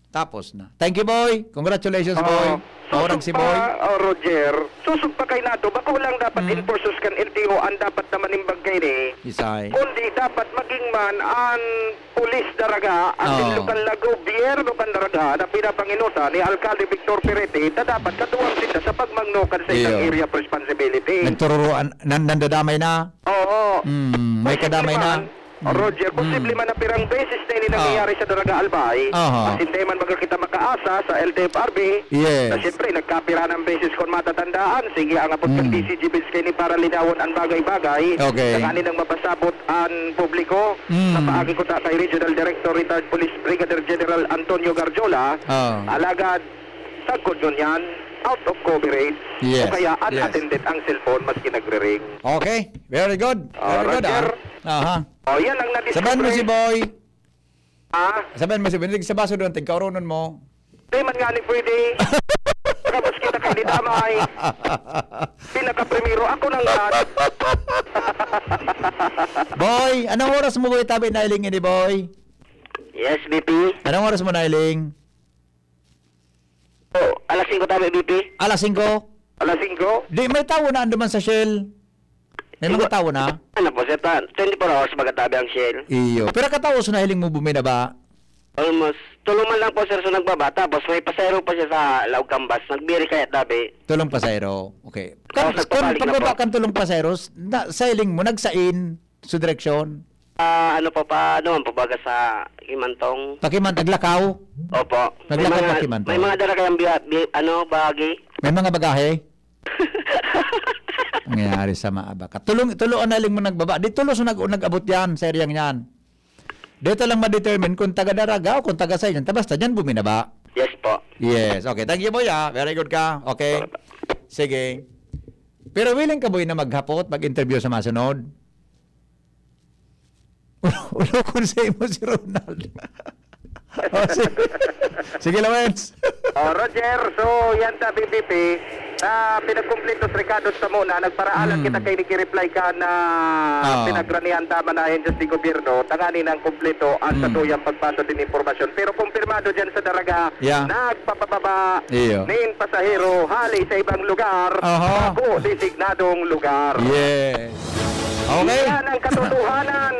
Tapos na. Thank you, boy. Congratulations, Oo. boy. Maurag Susog si pa, boy. oh, Roger, susog pa kay nato, bako lang dapat Mm. enforcers kan L T O ang dapat na manimbag kaini. Isay. Kundi dapat maging man ang pulis Daraga, ang Oo. lokal na gobyerno kan Daraga na pinapanginuta ni Alkalde Victor Perete na dapat katuwang sila sa pagmangno kan sa ilang Iyo. area of responsibility. Nagtururuan, nan-, nandadamay na. Oo. Mm, may Posible kadamay na. man. Mm. Roger, posible Mm. man na pirang beses na ini Ah. nangyayari sa Daraga Albay. Aha. Asin dai man baga kita makaasa sa L T F R B. Yes. Na siyempre, nagkapira ng beses kung matatandaan. Sige, ang apot kan Mm. D C G Bills kaini para linawon ang bagay-bagay. Okay. Tanganing mapasabot ang publiko. Mm. Sa paagi ko ta kay Regional Director, Retired Police Brigadier General Antonio Garjola. Ah. Alagad, sagkod ngunyan, out of coverage. Yes. O kaya Yes. unattended ang cellphone maski nagre-ring. Okay. Very good. Ah, Very good, Roger. ah. Aha. Oh, yan ang nadiskubre. Sabayan mo si Boy. Ha? Sabayan mo si Boy. Hindi sa baso doon, tigkauronon mo. Di man nga ni pwede. Tapos kita kay di damay. Pinakaprimero, ako nang kat. Boy, anong oras mo, Boy, tabi nailing ini, Boy? Yes, B P. Anong oras mo nailing? Oh, alas singko tabi, B P. Alas singko? Alas singko? Di, may tawo na anduman sa Shell. May mga Singko. tawo na? Ano po, sir? Ta-, twenty-four hours magatabi ang Shell. Iyo. Pero kataos na hiling mo bumina ba? Almost. Tulo man lang po, sir, so nagbaba. Tapos may pasahero pa siya sa laog kambas. Nagbiri kaya tabi. Tulong pasahero. Okay. Tapos Kan, kan, nagpabalik na pagbaba po. kan tulong pasahero, s-, na, sa hiling mo, nagsain sa direksyon? Ah, ano po, pa, ano man po, baga sa Kimantong? Pakimantag Lakaw? Opo. May Naglakad mga, pa Kimantong? may mga dala kayang biya-, bi-, ano, bahagi. May mga bagahe? Nangyayari sa maabak. Tulong, tulo ang naling mo nagbaba. Di tulo so nag-, nag-abot yan, sa eryang yan. Dito lang ma-determine kung taga Daraga o kung taga sa inyo. Ta basta dyan buminaba. Yes po. Yes. Okay. Thank you, boy, ah. Very good ka. Okay. Salamat. Sige. Pero willing ka, boy, na maghapot, mag-interview sa masunod? Ulokon sa imo si Ronald. Oh, sige. Sige, Lawrence. Oh, Roger, so yan ta, B P P, na pinagkumpleto sa rekado sa muna, nagparaalan Hmm. kita kay Nicky Reply ka na Ah. pinagranihan tama na yan dyan si gobyerno, tanganing kumpleto ang Hmm. satuyang pagpasod din impormasyon. Pero kumpirmado dyan sa Daraga, Yeah. nagpapababa Iyo. nin pasahero hali sa ibang lugar, Aha. bako designadong lugar. Yes. Okay. Yan ang katotohanan.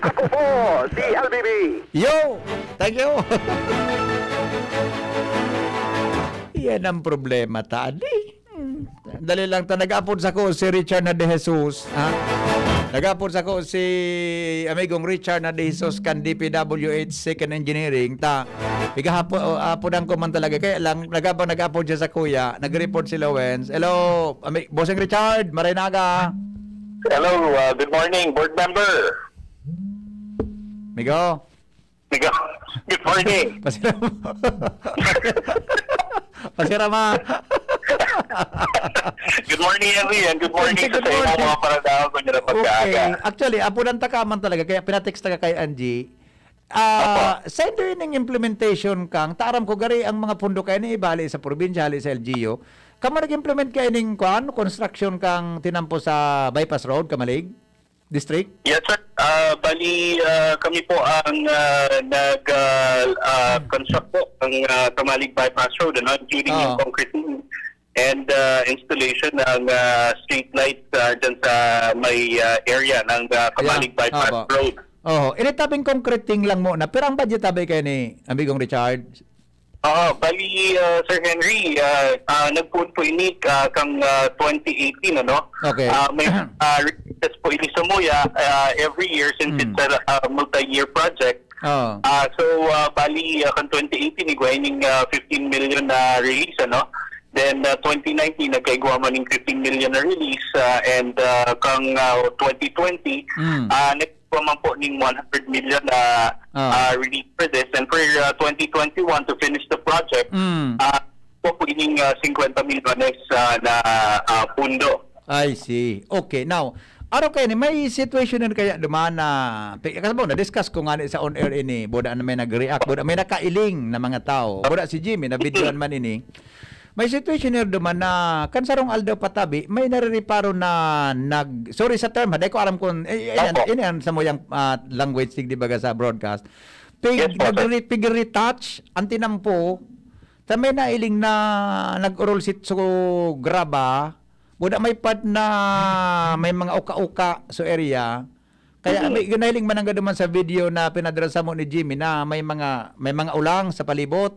Ako po, si L B B. Yo! Thank you! Yan ang problema, tadi. Hmm. Dali lang ta, nag-apod sako si Richard na De Jesus, ha? Nag-apod sako si amigong Richard na De Jesus kan D P W H Second Engineering, ta, igahapo-, o, apodan ko man talaga. Kaya lang, nagabang nag-apod siya sa kuya, nag-report si Lawens. Hello, ami-, Bossing Richard, maray na aga. Hello, uh, good morning, board member. Migo. Migo, good morning. Pasirama. Pasirama. Good morning, Henry, and good morning Good sa inyo, morning. Mga paradaan ko nila pagkaaga. Okay. Actually, apodan ta ka man talaga, kaya pinatext ka kay Angie. Ah, Opo. Sa inyo ining implementation kang, ta aram ko gari ang mga pundo kayo ni ibali sa probinsya, hali sa L G U. Kamo nag-implement kayo ning, kwan, construction kang tinampo sa Bypass Road, Camalig District? Yes, sir. Ah, bali, ah, kami po ang, ah, nag, ah, ah, Hmm. construct po ng, ah, Camalig Bypass Road, ano, including yung Oo. concreting and, ah, installation ng, ah, street lights, ah, dyan sa may, ah, area ng, ah, Camalig Yeah. Bypass Opo. Road. Oo. Initabing concreting lang muna. Pero ang budget tabi kayo ni Amigong Richard? Oo, bali, ah, Sir Henry, ah, ah, nagpoon po ini, ah, kang, ah, twenty eighteen, ano? Okay. Ah, may, ah, request po ini sa Muya, ah, every year since Hmm. it's a, ah, multi-year project. Oo. Ah, so, ah, bali, ah, kan twenty eighteen, igwa ining, ah, fifteen million na release, ano? Then, ah, twenty nineteen, nagkaigwa man ning fifteen million na release, ah, and, ah, kang, ah, twenty twenty, Hmm. ah, nagkaigwa man po ning one hundred million na, Ah. ah, release for this. And for, ah, twenty twenty-one, to finish the project, Hmm. ah, po po ining, ah, fifty milyones, ah, na, ah, pundo. I see. Okay. Now, araw kayo ni, may situation na kaya duman na, pi-, kasi mo, na-discuss ko nga ni sa on-air ini, buda na may nag-react, buda may nakailing na mga tao. Buda si Jimmy, na-videoan man ini. May situation na duman na, kan sarong aldaw patabi, may narireparo na nag-, sorry sa term, ha, di ko alam kung, eh, eh, yan, Opo. Yan, yan sa muyang, ah, language, di baga sa broadcast. Pig-, Yes po, sir. nagre-, pig-retouch ang tinampo, ta may nailing na nag-orol sitso graba, buda may pad na may mga uka-uka so area. Kaya Mm. may, nahiling man ang gaduman sa video na pinadala sa mo ni Jimmy na may mga, may mga ulang sa palibot.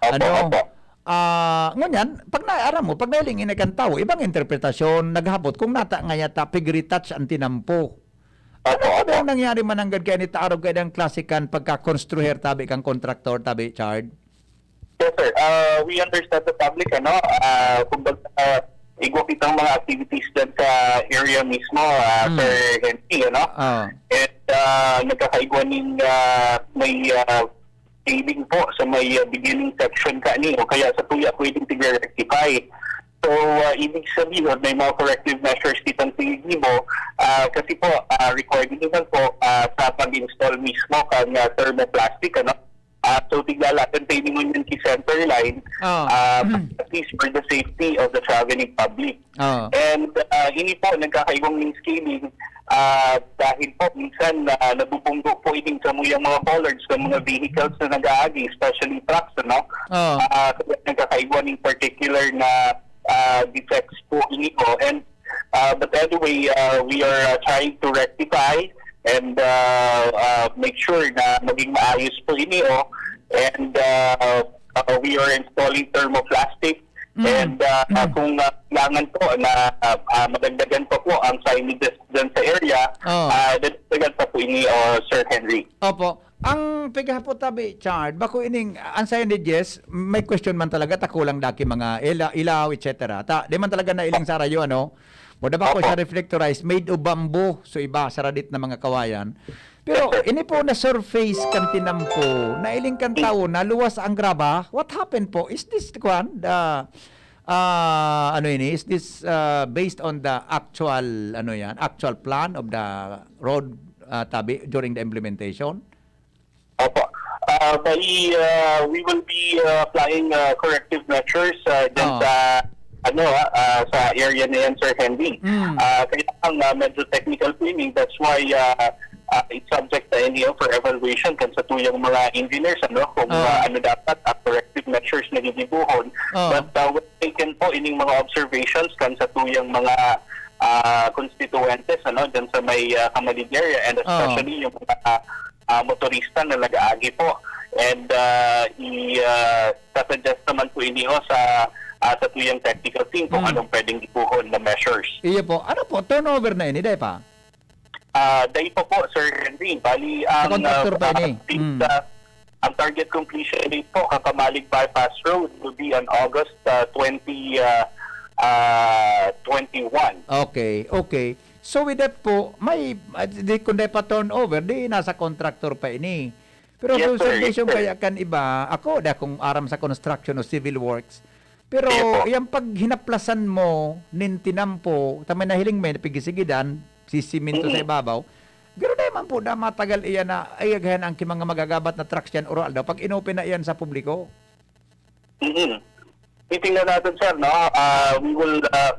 Opo, Ano? opo. Ah, ngunyan, pag naaram mo, pag nahiling ini kan tawo, ibang interpretasyon, naghapot kung nata nga yata, pig-retouch ang tinampo. Opo, Ano ba opo. ang nangyari mananggad kaya ni Taarog kaya ang klase kan pagkakonstruher tabi kang kontraktor tabi, Chard? Yes, sir. Ah, we understand the public, ano, ah, kumbaga, ah, igwa kitang mga activities dyan sa area mismo, ah, Hmm. Sir Henry, ano? Ah. And, ah, nagkakaigwa ning, ah, may, ah, failing po sa may, ah, beginning section kani, o kaya sa tuya pwedeng tigre-rectify. So, ah, ibig sabihin, may mga corrective measures kitang tinigibo, ah, kasi po, ah, required naman po, ah, sa pag-install mismo kan, ah, thermoplastic, ano? Ah, so, tigala, containing ngunyan ki center line, Ah. ah, at least for the safety of the traveling public. Ah. And, ah, ini po, nagkakaibang means scaling, ah, dahil po, minsan, ah, nabubunggo po ining samuyang mga bollards ng mga vehicles na nag-aagi, especially trucks, ano? Ah. Ah, kaya nagkakaigwa ng particular na, ah, defects po ini po. And, ah, but anyway, ah, we are, ah, trying to rectify and, ah, ah, make sure na maging maayos po ini, oh. And, ah, ah, we are installing thermoplastic. Mm. And, ah, Mm. kung, ah, kailangan po na, ah, ah, madagdagan pa po ang signages dyan sa area, Oh. ah, dadagdagan pa po ini, oh, Sir Henry. Opo. Ang pigahapo tabi, Chard, bako ining, ang signages, may question man talaga, ta kulang daki mga ila-, ilaw, et cetera. Ta, di man talaga nailing sa rayo, ano? Moda bako Opo. siya reflectorized, made of bamboo, so iba, saradit na mga kawayan. Pero Yes, sir. ini po na surface kan tinampo, nailing kan tawo, naluwas ang graba. What happened po? Is this, kwan, the, ah, ano ini? Is this, ah, based on the actual, ano yan, actual plan of the road, ah, tabi during the implementation? Opo. Ah, bali, ah, we will be, ah, applying, ah, corrective measures, ah, dyan Oo. sa, ano, ah, ah, sa area na yan, Sir Henry. Mm. Ah, kaya ang, ah, medyo technical po ini, that's why, ah, ah, it's subject na ini for evaluation kan sa tuyang mga engineers, ano, kung, Oo. ah, ano dapat ang corrective measures na gigibuhon. Oo. But, ah, what we can po, ining mga observations kan sa tuyang mga, ah, constituentes, ano, dyan sa may, ah, Camalig area, and especially yung mga, ah, motorista na nag-aagi po. And, ah, i, ah, sasuggest naman po ini, ho, sa, ah, satuyang technical team kung Mm. anong pwedeng ipuhon na measures. Iyo po. Ano po? Turnover na ini, dai pa? Ah, dai pa po, Sir Henry. Bali, Sa ang, contractor ah, pa ini. ah, Mm. ah, ang target completion date po, Camalig Bypass Road, will be on August, ah, twenty, ah, ah, twenty-one. Okay, okay. So with that po, may, ah, di, kung dai pa turnover, di nasa contractor pa ini. Pero Yes, yung sir. suggestion Yes, sir. kaya kan iba, ako, di akong aram sa construction o civil works. Pero Yes, po. yung paghinaplasan mo nin tinampo, tama na hiling may napigisigidan, sisimento sa Mm-mm. ibabaw, pero dai man po na matagal iyan na ayagahan ang kimang magagabat na trucks yan, oral daw, pag inopen na iyan sa publiko. Mm-hmm. Titingnan natin, sir, no? Ah, we will, ah,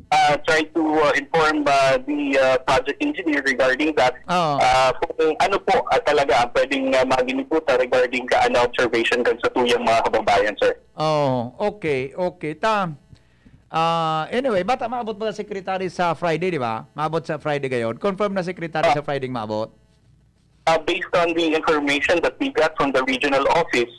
ah, try to, ah, inform, ah, the, ah, project engineer regarding that. Oo. Ah, kung ano po, ah, talaga ang pwedeng, ah, maginiputan regarding ka, ano, observation kan satuyang mga kababayan, sir. Oh, okay, okay. Ta, ah, anyway, bata maabot ba secretary sa Friday, di ba? Maabot sa Friday gayon. Confirm na secretary Ah. sa Friday maabot. Ah, based on the information that we got from the regional office,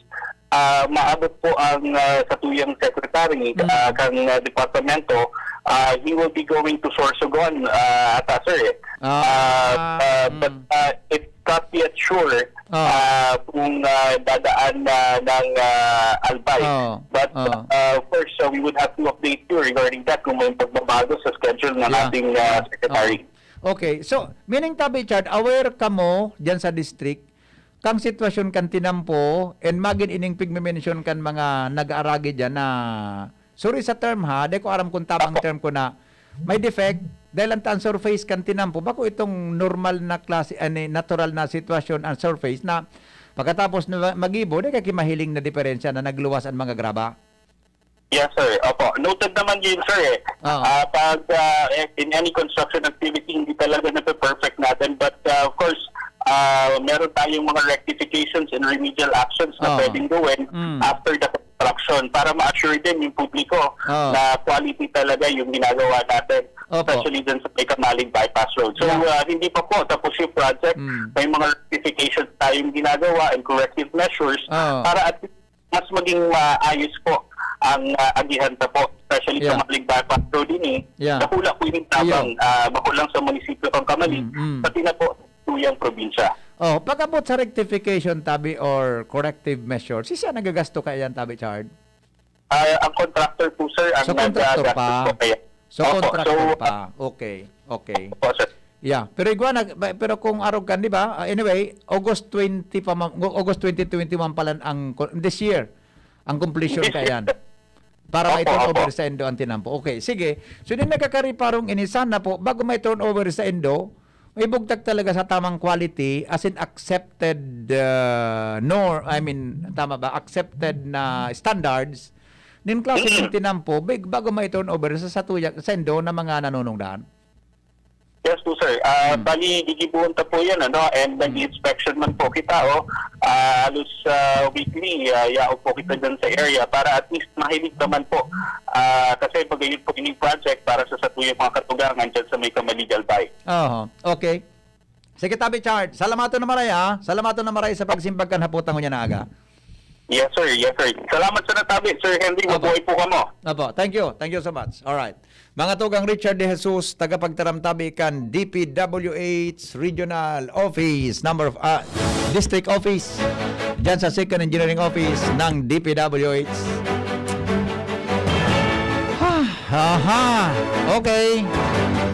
ah, maabot po ang, ah, satuyang secretary, Mm. ah, kan, ah, departamento, ah, he will be going to Sorsogon, ah, ata, sir, eh. Ah, Ah, ah, mm. but, ah, it's not yet sure, Ah. ah, kung, ah, dadaan na ng, ah, Albay. Ah. But, Ah. ah, of course, ah, we would have to update you regarding that kung may pagbabago sa schedule ng Yeah. ating, ah, Yeah. secretary. Ah. Okay. So, meaning, Tabi Chard, aware kamo dyan sa district, kang sitwasyon kan tinampo, and magin ining pigme-mention kan mga nag-aaragi dyan na, sorry sa term ha, di ko aram kung tamang Apo. term ko na, may defect, dahil ang, ang surface kan tinampo, bako itong normal na klase, ani, natural na sitwasyon ang surface na pagkatapos na magibo, di ka kimahiling na diferensya na nagluwas ang mga graba. Yes, sir. Opo. Noted naman yun, sir, eh. Oo. Ah, pag, ah, eh, in any construction activity, hindi talaga nape-perfect natin. But, ah, of course, ah, meron tayong mga rectifications and remedial actions na Oo. pwedeng gawin Mm. after the construction para ma-assure din yung publiko Oo. na quality talaga yung ginagawa natin, Opo. especially dun sa may Camalig Bypass Road. So, Yeah. ah, hindi pa po tapos yung project. Mm. May mga rectifications tayong ginagawa and corrective measures Oo. para at least mas maging maayos po ang, ah, agihan ta po, especially Yeah. sa Camalig Bypass Road ini. Yeah. Dakula po yung tabang, ah, bako lang sa munisipyo kan Camalig, Mm, mm. pati na po sa tuyang probinsya. Oh, pag-abot sa rectification, Tabi, or corrective measure, si siya nagagasto kaya yan, Tabi Chard? Ah, ang contractor po, sir, ang So, contractor nagagastos pa. po kaya. So, Opo, contractor so, pa. Okay, okay. Opo, sir. Yeah, pero igwa na, ba- pero kung arog kan, di ba? Ah, anyway, August twenty pa, ma- August twenty twenty-one pa lang ang co- this year, ang completion This kaya yan. year. Para Opo, may turnover opo. sa indo ang tinampo. Okay, sige. So, din nagkakariparong ini, sana po, bago may turnover sa indo, maibugtak talaga sa tamang quality, as in accepted uh, nor, I mean, tama ba? Accepted na standards, nin klase ng tinampo, big, bago may turnover sa, sa, tuya, sa indo na mga nanunungdan. Yes po, sir. Ah, Hmm. Bali, gigibuhon ta po yan, ano, and Hmm. nag-inspection man po kita, oh. Ah, halos ah, weekly, ah, yaog po kita dyan sa area para at least mahilig naman po. Ah, kasi pag yun po yung project para sa satuyang mga katugangan dyan sa may Camalig, Albay. Oho, okay. Sige, Tabi Chard. Salamaton na maray, ha? Salamaton na maray sa pagsimbag kan haputang ngunyan na aga. Yes, sir. Yes, sir. Salamat sa natabi, Sir Henry. Opo. Mabuhay po kamo. Opo, thank you. Thank you so much. Alright. Mga tugang, Richard De Jesus, tagapagtaram tabi kan D P W H Regional Office, number of, ah, District Office, dyan sa Second Engineering Office ng D P W H. Ha, ha, ha. Okay.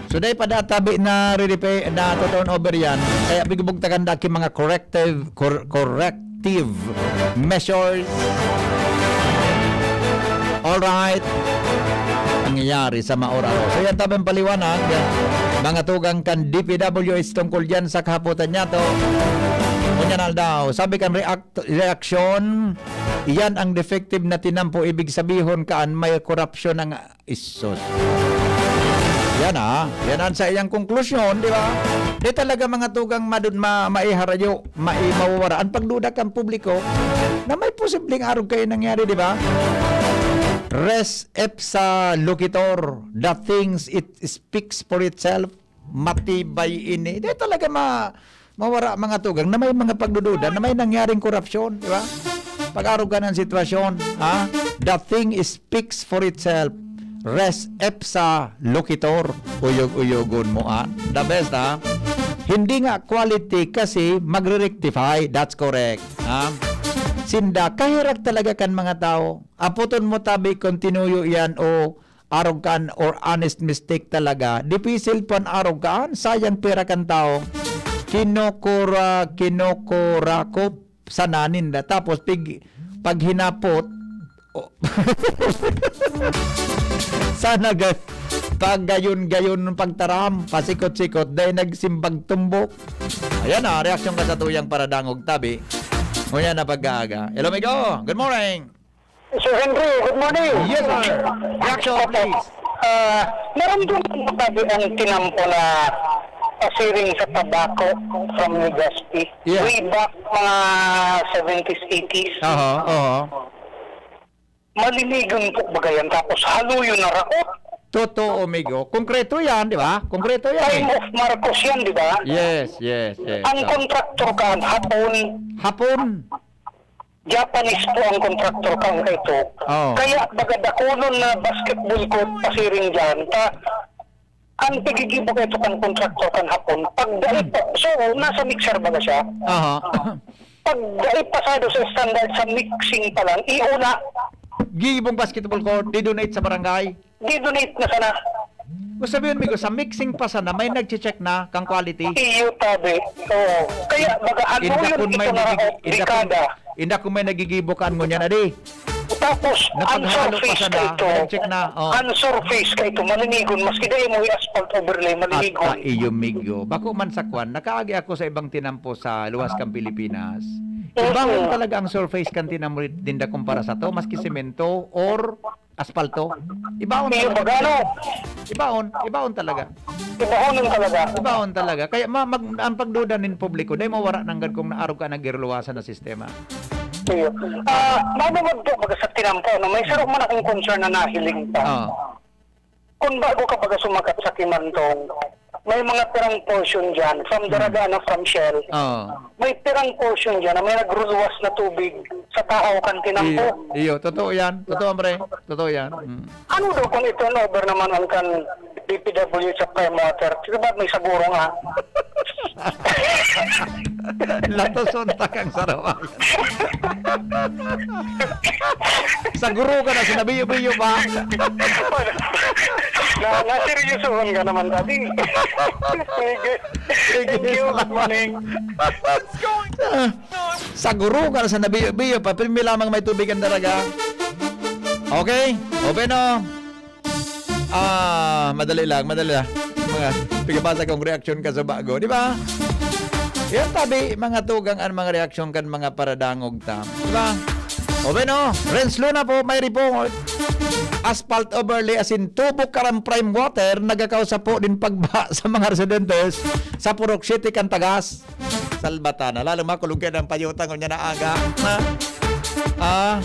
So, dai pa da tabi na re-repair, na to turn over yan. Kaya bigubog ta kan daki mga corrective, cor- corrective measures. Alright. Nangyayari sa maoraw. So, yan tabang paliwanag. Mga tugang kan D P W H tungkol yan sa kahapotan niya to. Ngunyan aldaw, sabi kan react, reaksyon, yan ang defective na tinampo. Ibig sabihon kaan may korupsyon ang Isus. Yan ah. Yan ang sa iyang konklusyon, di ba? Di talaga mga tugang madun, ma, maiharayo, mai, mawawara. Ang pagduda kan publiko na may posibleng arog kayo nangyari, di ba? Res ipsa loquitur, the things it speaks for itself. Matibay ini. Di talaga ma mawara, mga tugang, na may mga pagdududa, na may nangyaring korupsyon, di ba? Pag-arog ka ng sitwasyon, ha? The thing speaks for itself. Res ipsa loquitur. Uyog-uyogon mo, ah. The best, ha? Hindi nga quality kasi magre-rectify. That's correct. Ha? Sinda, kaherak talaga kan mga tao. Apoton mo tabi kung tinuyo yan o arog kan or honest mistake talaga. Dipisil pan arog kaan, sayang pera kan tao. Kinokora, kinokorakop sana ninda. Tapos pig, pag hinapot, o-, sana ga-, pag gayon-gayon pagtaram, pasikot-sikot, dahil nagsimbag tumbok. Ayan na, reaksyon ka sa tuyang paradangog tabi. Ngunyan na pag-aaga. Hello, amigo. Good morning. Sir Henry, good morning. Yes, sir. Reaction, Opo. please. Ah, naramdaman mo tabi ang tinampo na pasiring sa tabako from Legazpi? Yeah. Way back mga seventies, eighties. Aha, aha. Maliligon po baga yan, tapos haluyon na raot. Totoo, amigo. Konkreto yan, di ba? Konkreto yan, Time eh. of Marcos yan, di ba? Yes, yes, yes. Ang Oh. kontraktor kan, Hapon. Hapon. Japanese po ang kontraktor kan kaito. Oh. Kaya baga dakulon na basketball court pasiring dyan. Ta, ang pigigibo kaito kan kontraktor kan Hapon, pag dai Hmm. po, so, nasa mixer baga siya. Aha. Pag dai pasado sa standard sa mixing pa lang, iuna. Gibong basketball court, di-donate sa barangay. Di-donate na sana. Kung sabihin, amigo, sa mixing pa sana, may nagche-check na kang quality. Iyo, tabi. Oo. Kaya, baga, ano Inda yun, kun may ito na nagigi-, ako, inda kun, dekada. inda kun may nagigibo kan ngunyan, adi. Tapos, ang Napaghalo pa surface sana, ka ito, nag-check na, oh. ang surface ka ito, malinigon. Maski dai mo i-asphalt overlay, malinigon. At, ah, iyo, migo. Bako man sa kwan, nakaagi ako sa ibang tinampo sa luwas kang Pilipinas. Iba Oo. man talaga ang surface kan tinampo ninda kumpara sa to, maski semento or aspalto. Ibaon Iyo, talaga. baga, ano? Ibaon, ibaon talaga. Ibaon talaga. Ibaon talaga. Kaya ma-, mag-, ang pagduda nin publiko, dai mawara nanggad kung naarog ka nagiruluwasan na sistema. Iyo. Ah, mamamagdo baga sa tinampo, no? May saro man akong concern na nahiling pa. Oo. Kung bago ka baga sumakat sa Kimantong, may mga pirang portion dyan, from Hmm. Daragana, from Shell, Oo. may pirang portion dyan na may nagruluwas na tubig sa tahaw kan tinampo. Iyo, iyo. Totoo yan. Totoo, pre. Totoo yan. Mm. Ano daw kung i-turnover naman ang kan D P W sa Prime Water? Di ba may saguro nga? Latoson ta kang sarawayan. Saguro ka na, sinabiyo-biyo pa. Na, naseryosohon ka naman, Daddy. Sige. Sige, Thank you. Good salamat. morning. Ah, saguro ka na sa nabiyo-biyo pa, pirmi lamang may tubig ang daraga. Okay? Open, oh. Ah, madali lang, madali lang. Mga pigabasa kong reaksyon ka sa bago, di ba? Yan tabi, mga tugang an mga reaksyon kan mga paradangog ta. Di ba? Open, oh. Renz Luna po, may report. Asphalt overlay asin tubo karan prime water, nagakausa po din pagbaha sa mga residentes sa Purok Siete kan Tagas. Salbata na. Lalo makulog ka ng payuta ngunyan na aga. Ha? Ah,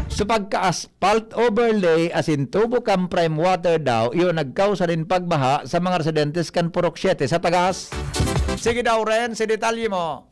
so pagka-asphalt overlay asin tubo kan prime water daw, iyo nagkausa nin pagbaha sa mga residentes kan Purok Siete sa Tagas. Sige daw, Ren, si detalye mo.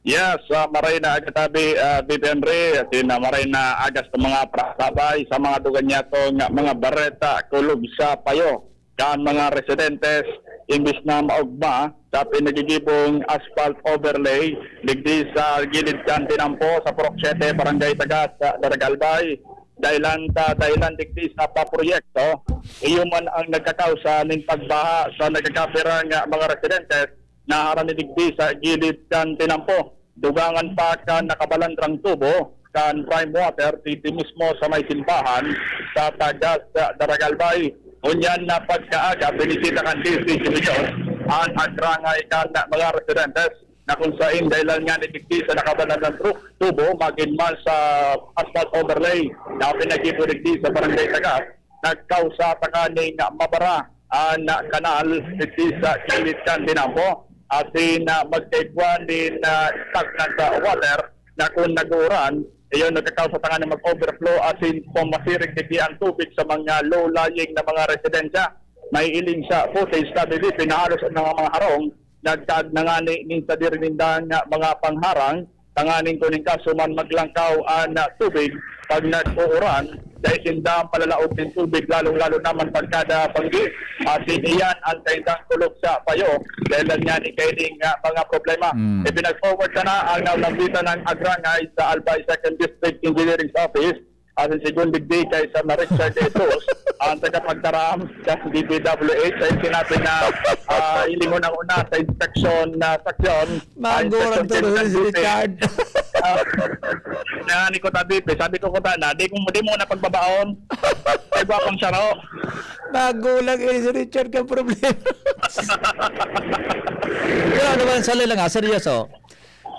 Yes, ah, maray na aga tabi, ah, Tito Henry, asin, ah, maray na aga sa mga prasabay, sa mga dugan niyato nga mga bareta, kulog sa payo. Kan mga residentes, imbis na maogma sa pinagigibong asphalt overlay digdi sa gilid kan tinampo sa Purok Siete, Barangay Tagas, sa Daragalbay, dahilan ta, dahilan digdi sa paproyekto, iyo man ang nagkakausa nin pagbaha sa nagkakapira nga mga residentes na harani digdi sa gilid kan tinampo. Dugangan pa kan nakabalandrang tubo kan prime water digdi mismo sa may simbahan sa Tagas, Daragalbay. Ngunyan na pagkaaga, binisita kan D C Jimmy Jones an agrangay kan mga residentes na kung sain dahilan nga ni digdi sa nakabalandrang tru-, tubo, magin man sa asphalt overlay na pinagibo digdi sa Barangay Tagas, nagkausa ta kaning mabara an kanal digdi sa gilid kan tinampo, asin, ah, magkaigwa nin, ah, stagnant water na kun nag-uuran, Iyon nagkakausa tanganing mag-overflow asin pumasiring digdi ang tubig sa mga low-lying na mga residensya. Mahihiling sa footage na B B P na halos ang mga, mga harong nagkaag na ngani nin sadiri nindang mga pangharang tanganing kuning kaso man maglangkaw an tubig pag nag-uuran, dahil sinda ang palalaog nin tubig, lalong-lalo naman pagkada banggi. Asin iyan ang saindang kulog sa payo, dahil lang yan ikaining ah, mga problema. Mm. Ipinag-forward sana ang naunang bisa ng Agrangay sa Albay Second District Engineering Office. Asin segun digdi kay Sir na Richard De Jesus, ang tagapagtaram sa D P W H, ay sinabi na ah, ilingon ang una sa inspeksyon na seksyon. Ah, Magurang inspeksyon tuloy si Richard. Ah, na ni Kota Bipe, sabi ko, "Kota na, di mo, di mo na pagbabaon." Ay, gwapang saro. Magulang ini si Richard kang problema. Pero ano ba, sali lang ah, seryoso.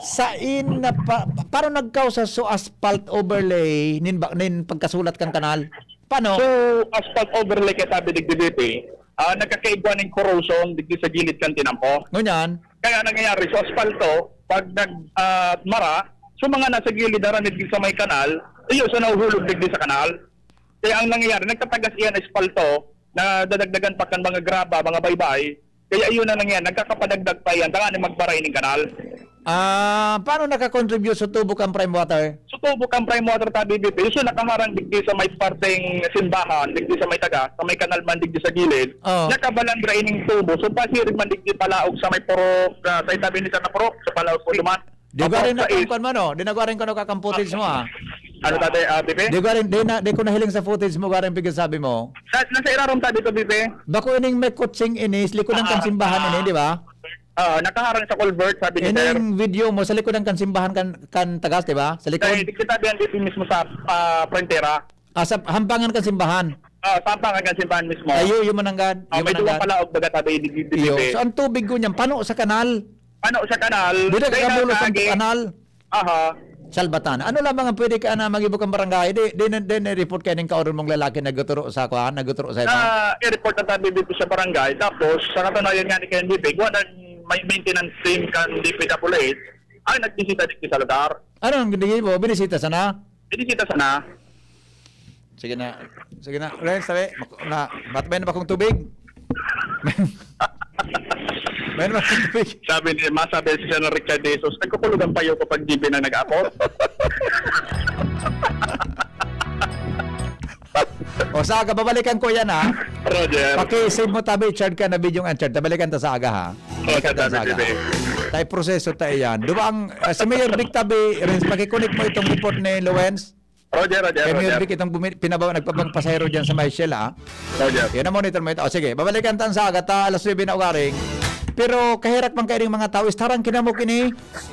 Sain na pa, paano nagkausa so asphalt overlay nin, ba- nin pagkasulat kan kanal? Paano? So, asphalt overlay kay sabi digdi B P, ah, nagkakaigwa ning corrosion digdi sa gilid kan tinampo. Ngunyan? Kaya nangyayari, so aspalto, pag nag, ah, mara, so mga nasa gilid na digdi sa may kanal, iyo, so nahuhulog digdi sa kanal. Kaya ang nangyayari, nagtatagas iyan aspalto, na dadagdagan pa kan mga graba, mga baybay. Kaya iyon ang nangyayari, nagkakapadagdag pa iyan, tanganing magbara ining kanal. Ah, paano nakakontribute sa tubo kan prime water? Sa tubo kan prime water, tabi, B P, so nakaharang digdi sa may parteng simbahan, digdi sa may taga, sa may kanal man digdi sa gilid. Oh. Nakabalandra ining tubo. So, pasiring man digdi palaog sa may purok, ah, sa itabi ni Santa Purok, sa palaog po duman. Di ko Apo, rin sa is- nakangkon mo, no? Di na ko rin kuno kakang footage mo, ah. Ano, Tatay, ah, Pepe? Di ko rin, di na, di ko nahiling sa footage mo, garing pigil sabi mo. Sa, nasa irarom tabi to, Pepe. Bako ining may kutsing inis, likodan kan Ah, simbahan ah. ini, di ba? Ah, nakaharang sa culvert, sabi ni Sir. Ining video mo, sa likodan kan simbahan kan, kan tagas, di ba? Sa likod. Dahil kita biyan dito mismo sa, ah, frontera. Ah, sa hampangan kan simbahan. Ah, sa hampangan kan simbahan mismo. Ayo, yung mananggad. Ah, Yung may duwang mananggad. palaog baga tabi, di, di, di, Iyo. di. So, ang tubig ko niyan, pano sa kanal. Pano sa kanal. Di na Kaya kakabulos ang nagkagi. kanal. Aha. Salbatan. Ano lamang ang pwede ka na mag-ibo kang barangay? Di, di, di, di, report kayo ng kaoron mong lalaki nagtuturo sa, kuwan, nagtuturo sa imo? Na i-report na tabi dito sa barangay. Tapos, sa katunayan nga ni K N B P, kuwan ang may maintenance team kan D P W H, ay nagbisita dito sa lugar. Ano ang ginigay mo? Binisita sana? Binisita sana. Sige na. Sige na. Renz, sabi, mak-, na, mat-, may na ba akong tubig? May na ba akong tubig? Sabi ni, masabi si Senator Richard De Jesus, "Nagkukulog ang payo ko pag G B na nag-apot." O, sa aga, babalikan ko yan, ha? Roger. Paki-save mo tabi, Chard ka na video ang Chard. Tabalikan ta sa aga, ha? Roger, Balikan ta sa tabi, aga. Tabi. Tay proseso tayo yan. Di ba ang, ah, si Mayor Vic tabi, Renz, pakikunik mo itong report ni Lorenz. Roger, Roger, Kay Mayor Roger. Vic, itong bumi-, pinaba-, nagpabang pasahero dyan sa may Shell, ha? Roger. Yan ang monitor mo ito. O, sige, babalikan ta sa aga, ta alas nuebe na ugaring. Pero kahirak man kayo ng mga tao, istarang kinamok ini.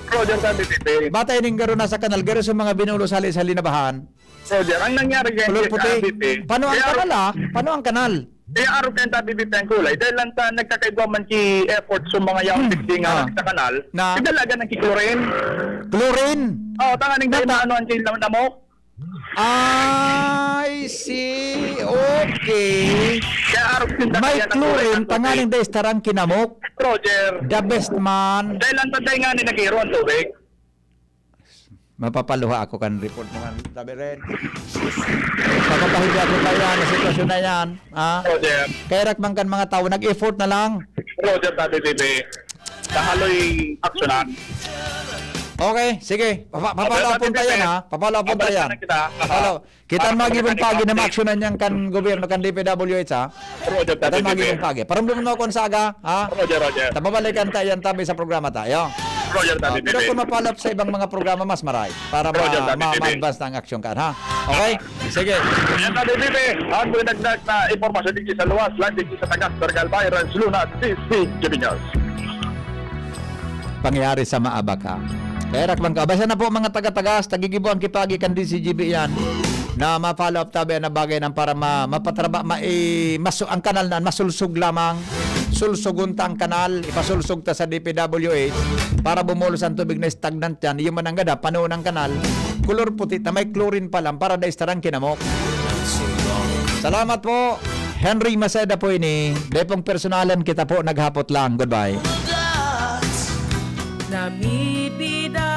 Roger, tabi, Pepe. Bata ining garo na sa kanal, garo sa mga binulos hali sa linabahan. Roger, ang nangyari kay Kulot puti. Cavite, Paano ang kaya kanal, ah? Paano ang kanal? Kaya araw kayo tabi, Pepe, ang kulay. Dahil lang sa nagkakaigwa man ki effort sa mga young Hmm. victim nga Ah. sa kanal, Na? Pidalagan ng ki-chlorine. Chlorine? Oo, tanganing dahil Nata- maano ang kinam-, namok. I see. Okay. Kaya araw kayo May tabi, ang kulay chlorine, ng tubig. Tanganing dahil istarang kinamok. Roger. The best man. Dahil lang sa dahil nga ni nag-iiro ang tubig. Mapapaluha ako kan report mo kan tabi, Ren. Mapapahiya ako kaya na sitwasyon na yan, ha? Roger. Kaya rak man kan mga tao, nag-effort na lang. Roger, tabi, Pepe. Kahaloy aksyonan. Okay, sige. Papa-, Okay, papalaw tabi, punta yan, Pepe. ha? Papalaw punta Babalikan yan. na kita. Papalaw. Kita Ah, ang mag-ibang babalikan pagi na natin. maaksyonan yan kan gobyerno, kan D P W H, ha? Roger, Kita tabi, ang mag-ibang Pepe. pagi. Parumdum mo ako sa aga, ha? Roger, Roger. Tababalikan tayo yan, tabi sa programa tayo. Roger, tabi, Ah, pero Pepe. kung mapalap sa ibang mga programa, mas maray. Para ma-, Roger, tabi, ma-, Pepe. ma-advance na ang aksyon ka, ha? Okay? Sige. Yan, tabi, Pepe. Ang mga dagdag na impormasyon dito sa luwas, live dito sa Tagas, Barangay Albay, Ranz Luna, D C G B News. Pangyayari sa maabak, ha? Kaya rakman ka. Basta na po, mga taga-tagas, tagigibo ang kipagi kan D C G B yan. Na ma-follow up tabi na bagay nang para ma-, mapatraba-, ma-, i-, masu-, ang kanal na masulsog lamang. Sulsugon ta ang kanal, ipasulsog ta sa D P W H para bumulos ang tubig na stagnant yan. Yung mananggada, pano ng kanal, kulor puti, ta may chlorine pa lang para daistarang kinamok. Salamat po. Henry Maceda po ini. Depong personalan kita po, naghapot lang. Goodbye. Namipida